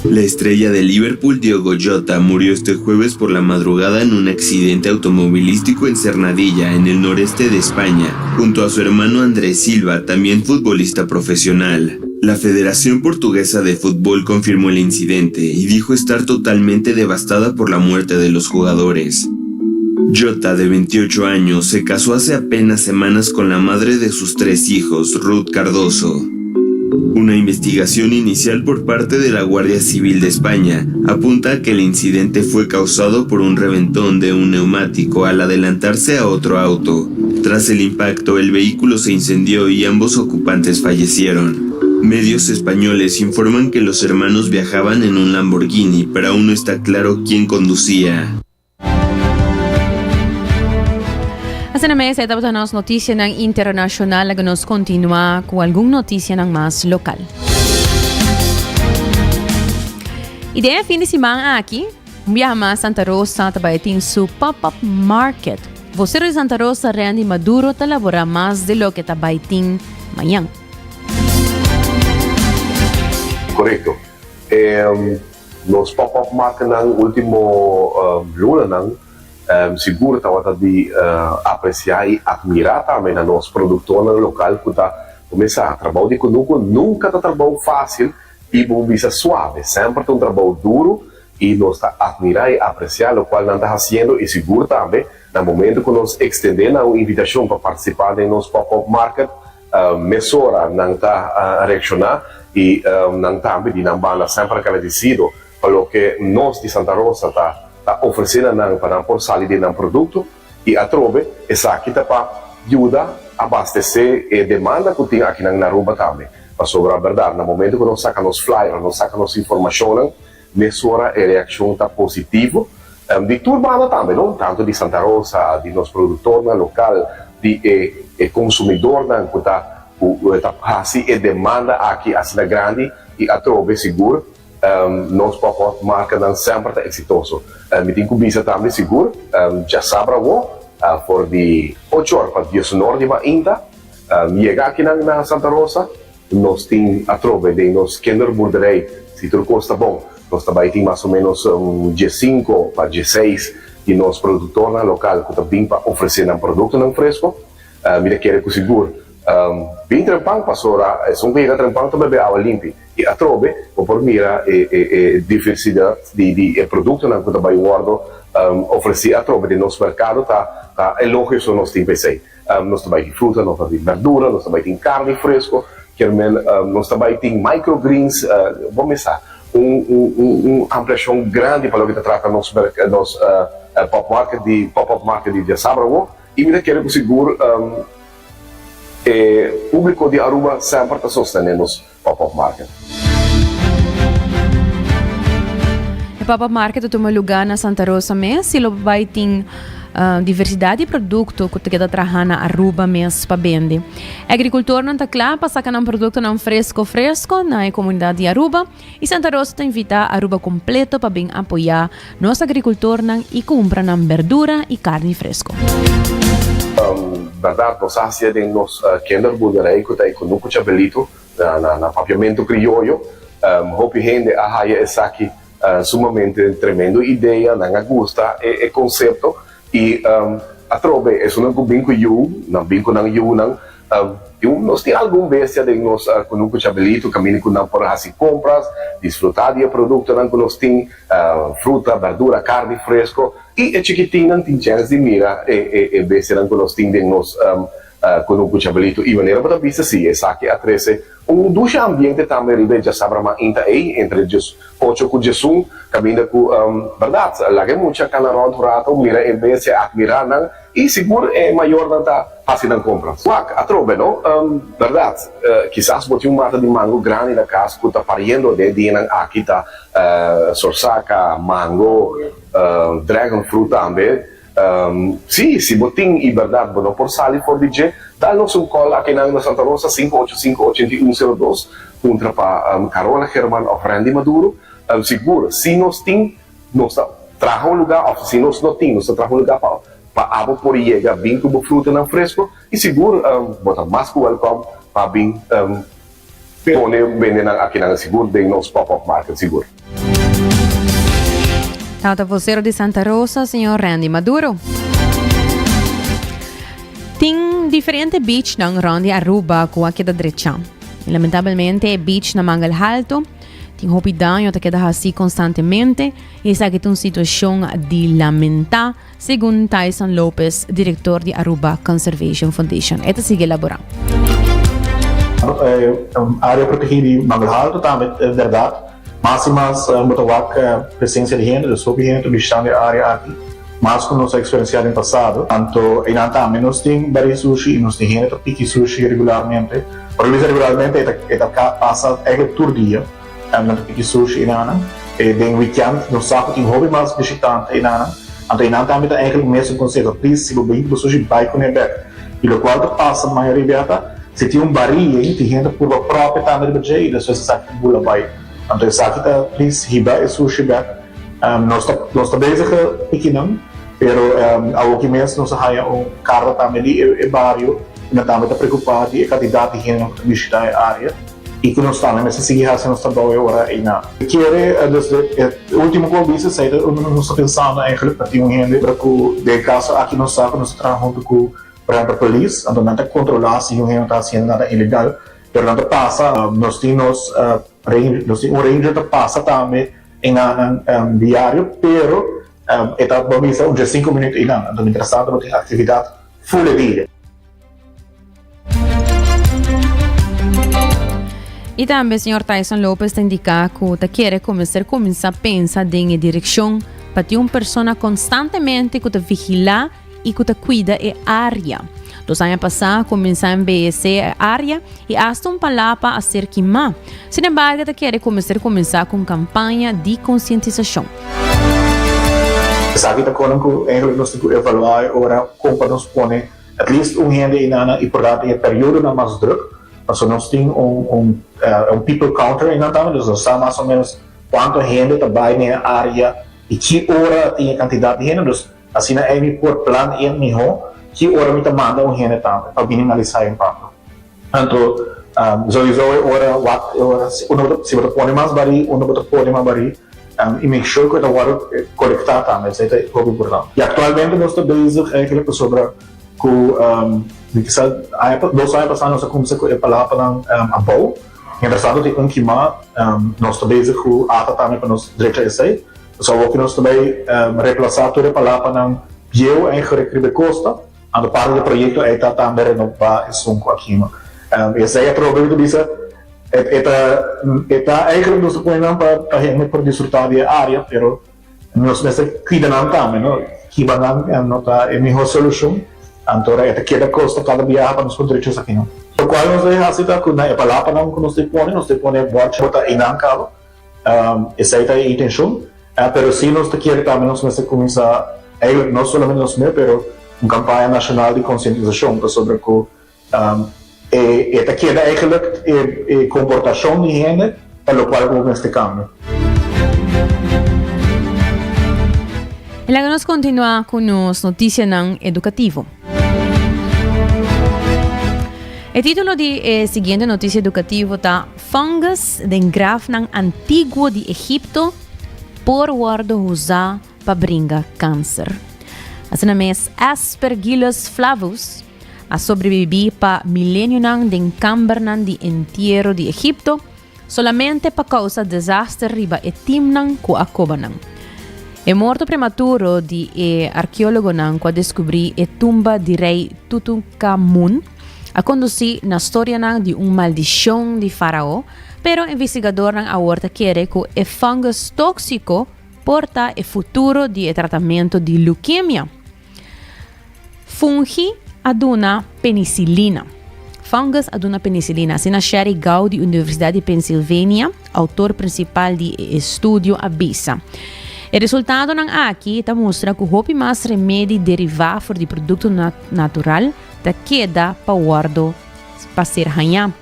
La estrella de Liverpool Diogo Jota murió este jueves por la madrugada en un accidente automovilístico en Cernadilla, en el noreste de España, junto a su hermano Andrés Silva, también futbolista profesional. La Federación Portuguesa de Fútbol confirmó el incidente y dijo estar totalmente devastada por la muerte de los jugadores. Jota, de 28 años, se casó hace apenas semanas con la madre de sus tres hijos, Ruth Cardoso. Una investigación inicial por parte de la Guardia Civil de España apunta a que el incidente fue causado por un reventón de un neumático al adelantarse a otro auto. Tras el impacto, el vehículo se incendió y ambos ocupantes fallecieron. Medios españoles informan que los hermanos viajaban en un Lamborghini, pero aún no está claro quién conducía. Asina mes, e tabata nos noticianan internacional. Laga nos continua cu algun noticianan mas local. Y den e fin di siman aki, un biaha mas Santa Rosa ta bai tin su pop-up market. Vocero di Santa Rosa, Randy Maduro, ta labora mas di loke ta bai tin mañan. Correcto. Nos pop-up marketnan ultimo lunanan sigur tabata di apreciá y admirá tambe na nos productornan local cu ta cuminsá. Trabou di cunucu nunca ta trabou fácil y bo bisa suave, semper ta un trabou duro y nos ta admirá y apreciá locual nan ta haciendo y sigur tambe na momento cu nos extendé nan un invitacion pa participá den nos pop-up market, Mesora nan ta reakshoná i nan tambe di nan banda semper agradesido pa loke nos di Santa Rosa ta ta ofresé na nan pa nan por sali den nan produkto i atrobe esaki ta pa yuda abastesé e demanda ku tin akinan na Aruba tambe. Pasobra bèrdat na momento ku nos saka nos flyer, nos saka nos informashonnan mesora e reakshon ta positivo di tur banda tambe no, tanto di Santa Rosa, di nos produktornan lokal, di e e konsumidornan ku ta ku ta hasi e demanda aki asina grandi i atrobe sigur nos pòpòt markanan semper ta eksitoso. Mi tin ku bisa tambe sigur djasabra awo for di ocho or pa diesunor di mainta yega akinan na Santa Rosa. Nos tin atrobe den nos kinderboerderij, si tur kos ta bon, nos ta bai tin mas o menos un diesinko pa dieseis di nos produktornan lokal ku ta bin pa ofresé nan produktonan fresko. Mi ta kere ku sigur bin trempan pasobra esun ku yega trempan ta bebe awa limpi i atrobe bo por mira e e diversidat di di e produktonan ku ta bai wòrdu ofresí atrobe den nos merkado ta ta elogio so nos tin pa esei. Nos ta bai tin fruta, nos ta tin berdura, nos ta bai tin karni fresko, kier men nos ta bai tin microgreens, bo mesa. Un un ampliashon grandi pa loke ta trata nos nos pop market di pop up market di diasabra awo y mi ta kere cu sigur e publico di Aruba semper ta sostene nos pop up market. E pop up market ta tuma luga na Santa Rosa mes y lo bay tin diversidad di producto cu ta keda traha na Aruba mes pa bende. E agricultornan ta cla pa saca nan productonan fresco fresco na e comunidad di Aruba y Santa Rosa ta invita Aruba completo pa bin apoya nos agricultornan y cumpra nan berdura y carni fresco. Berdad nos a hacia den nos kinderboerderij cu ta e Cunucu Chabelito na Papiamento Crioyo. Hopi hende a haya esaki sumamente tremendo idea, nan a gusta e concepto y atrobe esunnan cu bin cu yu, nan bin cu nan yunan. Nos tin algun bestia den nos Cunucu Chabelito caminda cu nan por haci compras, disfruta di e productonan cu nos tin, fruta, berdura, carni fresco y e chikitinnan tin chens di mira e bestianan cu nos tin den nos Cunucu Chabelito. Y manera bo ta bisa si esaki a trece Un dushi ambiente tambe riba e djasabra mainta ei, entre djes ocho ku djesun, kaminda ku, bèrdat, laga e mucha kana rònt un rato, mira e bestia, atmirá nan i sigur e mayornan ta hasi nan kompra. Wak, atrobe, no? Bèrdat, kisas bo tin un mata di mango grandi na kas ku ta pariendo den e dianan aki ta sorsaka, mango, dragon fruit tambe. Sí, si bo tin i bèrdat bo no por sali for di dje, dal nos un kòl akinan na Santa Rosa, 585 8102, puntra pa Carola German òf Randy Maduro. Sigur, si nos tin, nos ta traha un lugá, òf si nos no tin, nos ta traha un lugá pa pa abo por yega bin ku bo frutanan fresco i sigur bo ta mas ku wèlkòm pa bin Pone bende nan akinan sigur den nos pop up market sigur. Tabata vocero di Santa Rosa, señor Randy Maduro. Tin diferente beachnan rond di Aruba cu a keda drecha. Lamentablemente e beach na Mangel Halto tin hopi daño ta keda haci constantemente y esaki ta un situacion di lamenta. Segun Tyson Lopez, director di Aruba Conservation Foundation. E ta sigui elabora. E area protegi di Mangel Halto tambe e berdad. Mas y mas bo ta wak presencia di hende, dus hopi hende ta bishitando e area aki, mas cu nos a experiencia den pasado. Anto eynan tambe nos tin bari sushi y nos tin hende ta piki sushi regularmente. Ora mi bisa regularmente e ta pasa eigenlijk tur dia. Nan ta piki sushi enanan. E den weekend nos sa ku tin hopi mas bishitante enanan. Anto enan tambe ta eigenlijk mesun konseho, please si bo bin ku bo sushi bai kuné bek. I lokual ta pasa mayoria bia ta si tin un baria i tin hende purba propia tambe riba dje i despues esaki ta bula bai. Anto esaki ta please hiba e sushi bek. Nos ta nos ta bezig piki nan pero awoki mes nos a haña un karta tambe di e bario ku nan tambe ta preokupa di e kantidat di hendenan ku ta bishita e area. I ku nos tambe mester sigui hasi nos trabou e ora einan. Kere desde e ultimo ku a bisa esei ta unda nos ta pensando eigenlijk pa tin un hende pero ku den e kaso aki nos sa ku nos ta traha huntu ku por ehempel polis anto nan ta kontrola si un hende ta hasiendo nada ilegal pero nan ta pasa nos tin nos nos tin un ranger ta pasa tambe einan diario pero e ta bo bisa un djesinku minuut einan anto mientrastanto bo tin aktividat ful e dia. Y tambe señor Tyson Lopez ta indica cu ta kere cu mester cuminsa pensa den e direccion pa tin un persona constantemente cu ta vigila y cu ta cuida e area. Dos aña pasa a cuminsa embeyece e area y hasta un palapa a ser kima. Sin embargo ta kere cu mester cuminsa cu un campaña di concientisacion. Esaki ta konan ku eigenlijk nos tin ku evaluá e ora kon pa nos pone At least un hende einan i por dat den e periodonan mas druk, pasobra nos tin un un un people counter einan tambe, dus nos sa mas o menos kuantu hende ta bai den e área i ki ora tin e kantidat di hende, dus asina ei mi por plan in mihó ki ora mi ta manda un hende tambe pa minimalisá e impakto. Anto souiso e ora wak e ora si unda bo ta si bo ta pone mas barí unda bo ta pone mas barí i make sure ku e ta wòrdu kolektá tambe esei ta hopi importante. I aktualmente nos ta bezig eigenlijk pasobra ku mi kisa aña dos aña pasá nos a kuminsá ku e palapanan abou mientras tanto tin un kimá nos ta bezig ku ata tambe pa nos drecha esei pasobra awor ku nos ta bai replasá tur e palapanan bieu eigenlijk riba e kosta. Anto parti di e proyekto ei ta tambe renobá esun ku a kima. Esei atrobe mi ta bisa. E ta e ta eigenlijk nos ta pone nan pa pa hende por disfruta di e area pero nos mester cuida nan tambe no hiba nan no ta e mihor solucion anto ora e ta keda costa cada biaha pa nos por drecha esakinan. Locual nos debe haci ta cu na e palapanan cu nos ta pone nos ta pone borchi bo ta eynan caba esey ta e intencion pero si nos ta kere tambe nos mester cuminsa eigenlijk no solamente nos mes pero un campaña nacional di concientisacion pasobra cu E ta keda eigenlijk e comportacion di hende ta locual cu bo mester cambia. Y laga nos continua cu nos noticianan educativo. E titulo di e siguiente noticia educativo ta Fungus den grafnan antiguo di Egipto por wordo usa pa bringa cancer. Asina mes Aspergillus flavus A sobrebibí pa milenionan den kambernan di entiero di Egipto, solamente pa kousa desaster riba e timnan ku a koba nan. E morto prematuro di e arkeólogonan ku a deskubrí e tumba di rei Tutankamun a kondusí na storianan di un maldishon di farao, pero investigadornan awor ta kere ku e fungus tóksiko por ta e futuro di e tratamentu di leukemia. Fungi a duna penicilina. Fungus a duna penicilina, asina Sherry Gao di Universidad di Pennsylvania, autor principal di e estudio, a bisa. E resultadonan aki ta mustra cu hopi mas remedi deriva for di producto natural ta keda pa wordo pa ser haña.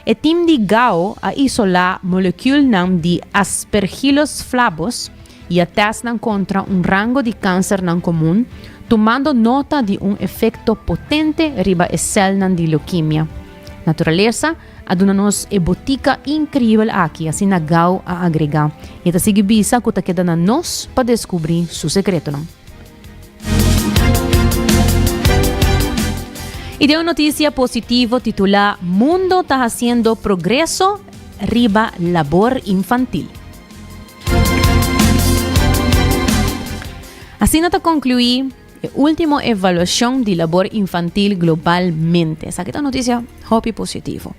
E team di Gao a isola molecuulnan di Aspergillus flavus, i a tèst nan kontra un rango di kansernan komun, tumando nota di un efekto potente riba e sèlnan di leukemia. Naturalesa a duna nos e botika inkreibel aki, asina Gao a agregá, i e ta sigui bisa ku ta keda na nos pa deskubrí su sekretonan. I den un notisia positivo titulá Mundo ta hasiendo progreso riba labor infantil. Asina ta conclui e ultimo evaluacion di labor infantil globalmente. Esaki ta un noticia hopi positivo.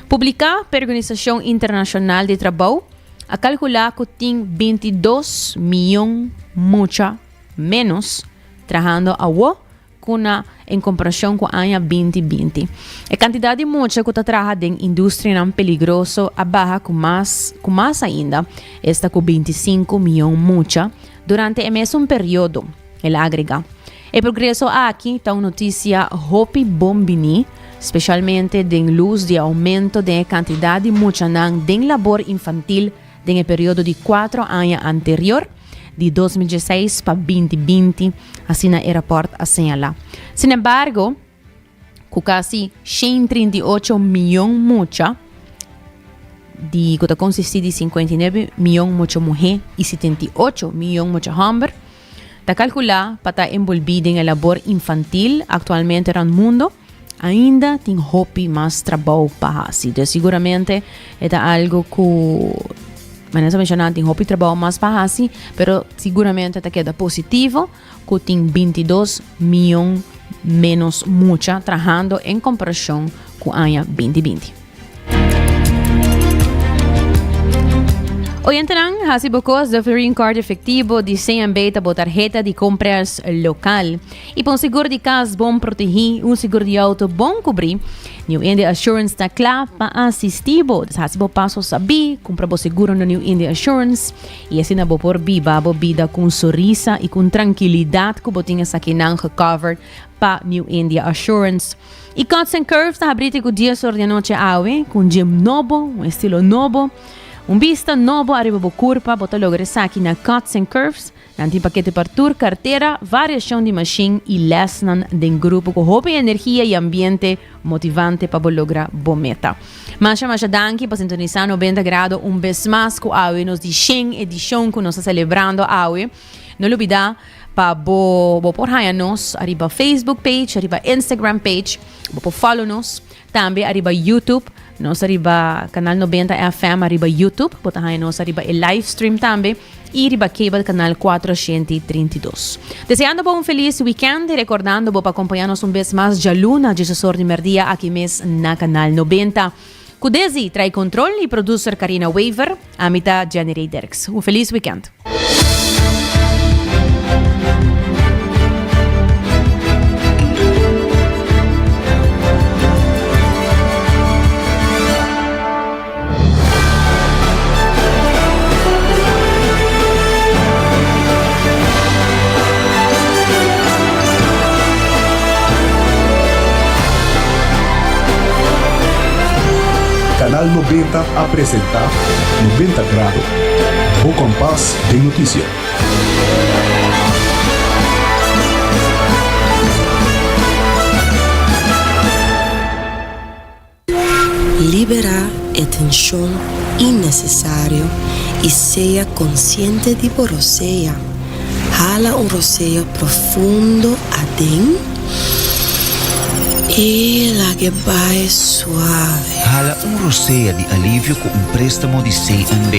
Publica pa e Organisacion Internacional di Trabou a calcula cu tin 22 miyon mucha menos trahando awo ku na en komparashon ku aña 2020. E kantidat di mucha ku ta traha den industrianan peligroso a baha ku mas ku mas ainda, esta ku 25 mion mucha, durante e mesun periodo, el a agregá. E progreso aki ta un notisia hopi bon biní, speshalmente den lus di e oumento den e kantidat di muchanan den labor infantil den e periodo di kuatro aña anterior, di 2016 pa 2020, asina e rapòrt a señalá. Sinembargo, ku kasi 138 mion mucha, di ku ta konsistí di 59 mion mucha muhé i 78 mion mucha hòmber, ta kalkulá pa ta enbolbí den e labor infantil aktualmente rònt mundu, ainda tin hopi mas trabou pa hasi. Dus siguramente e ta algo ku manera sa menshoná tin hopi trabou mas pa hasi, pero siguramente ta keda positivo ku tin 22 mion menos mucha trahando en komparashon ku aña 2020. Oyentenan, hasi bo kos de Florin Card efectivo di CMB ta bo tarheta di compras local. Y pa un seguro di cas bon protegi, un seguro di auto bon cubri, New India Assurance ta cla pa asisti bo. Dus hasi bo paso sabi, cumpra bo seguro na New India Assurance y asina bo por biba bo bida cu un sonrisa y cu un tranquilidad cu bo tin esakinan gecovered pa New India Assurance. Y Cuts and Curves ta habri te cu dies or di anochi awe cu un gym nobo, un estilo nobo, un bista nobo ariba bo curpa. Bo ta logra esaki na Cuts and Curves. Nan tin pakete pa tur cartera, variacion di machine y lesnan den grupo cu hopi energia y ambiente motivante pa bo logra bo meta. Masha masha danki pa sintonisa 90 Grado un bes mas cu awe nos di shen edicion cu nos ta celebrando awe. No lubida pa bo bo por haña nos ariba Facebook page, ariba Instagram page, bo por follow nos tambe ariba YouTube, nos ariba Canal 90 FM ariba YouTube, bo ta haña nos ariba e live stream tambe y riba cable canal 432. Deseando bo un feliz weekend y recordando bo pa acompaña nos un bes mas djaluna, djesesor di merdia aki mes na Canal 90. Cu Desi trae control y producer Carina Wever, ami ta Jenny Ray Dirks. Un feliz weekend. Canal 90 a presenta 90 Grado, bo kompas den notisia. Liberá e tenshon innesesario i sea konsiente di bo rosea. Hala un rosea profundo aden i lag'e bai suave. Hala un rosea di alivio ku un préstamo di CNB.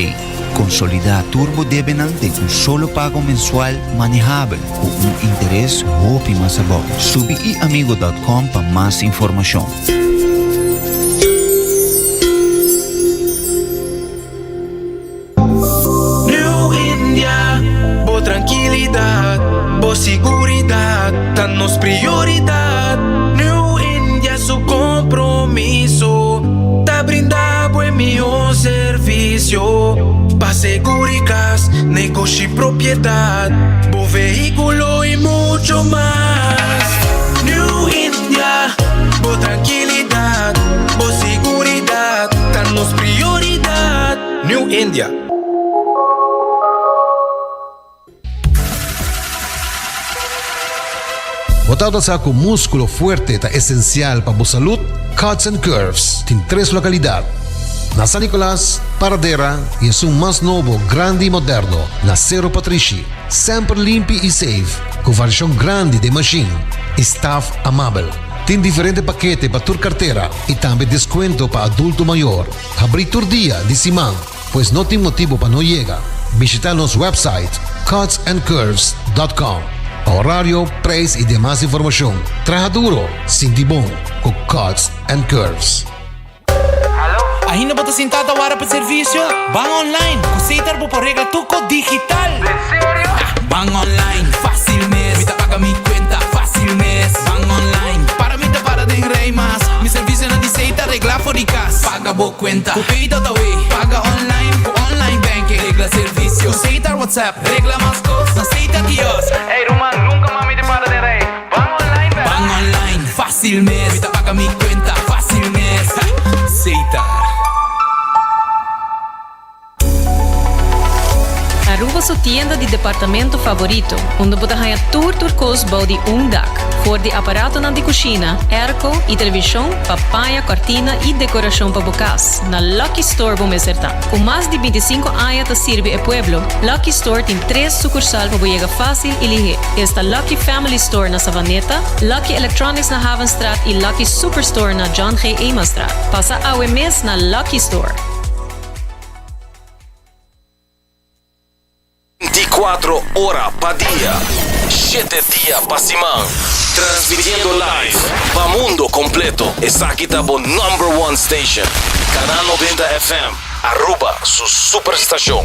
Konsolidá tur bo debenan den un solo pago mensual manehabel ku un interes hopi mas abou. Subi iamigo dòt kòm pa mas informashon. New India, bo trankilidat, bo siguridat ta nos prioridat. New India su kompromiso ta brinda bo e mihó servisio pa seguri kas, negoshi, propiedat, bo vehíkulo i mucho mas. New India, bo trankilidat, bo siguridat ta nos prioridat. New India. Bo tabata sa ku múskulo fuerte ta esensial pa bo salud? Cuts and Curves tin tres lokalidat, na San Nicolas, Paradera i esun mas nobo, grandi i moderno, na Sero Patrishi. Semper limpi i safe, ku variashon grandi den mashin i staf amabel. Tin diferente pakete pa tur kartera i tambe deskuento pa adulto mayor. Habrí tur dia di siman, pues no tin motibu pa no yega. Bishita nos website cutsandcurves.com pa horario, prijs i demas informashon. Traha duro, sinti bon ku Cuts and Curves. Ainda bo ta sintá ta wara pa servisio? Ban online! Ku Setar bo por regla tur kos digital! Den serio? Ban online, fácil mes! Mi ta paga mi kuenta, fácil mes! Ban online, para mi ta para den rei mas! Mi servisionan di Setar regla for di kas! Paga bo kuenta ku Pay.awe! Paga online ku online banking! Regla servisio ku Setar WhatsApp! Regla mas kos na Setar Kiosk! Ey ruman, nunka mas mi ta para den rei! Ban online bèrdad? Ban online, fácil mes! Mi ta paga mi kuenta, fácil mes! Setar. Aruba su tienda di departamento favorito, unda bo ta haña tur tur kos bou di un dak. For di aparatonan di kushina, airco i televishon pa paña, kòrtina i dekorashon pa bo kas, na Lucky Store bo mester ta. Ku mas di bintisinko aña ta sirbi e pueblo, Lucky Store tin tres sukursal pa bo yega fásil i lihé. Esta Lucky Family Store na Savaneta, Lucky Electronics na Havenstraat i Lucky Superstore na John G. Emanstraat. Pasa awe mes na Lucky Store! 24 ora pa dia, shete dia pa siman, transmitiendo live pa mundo completo. Esaki ta bo number one station, Canal 90 FM, Aruba su superstacion.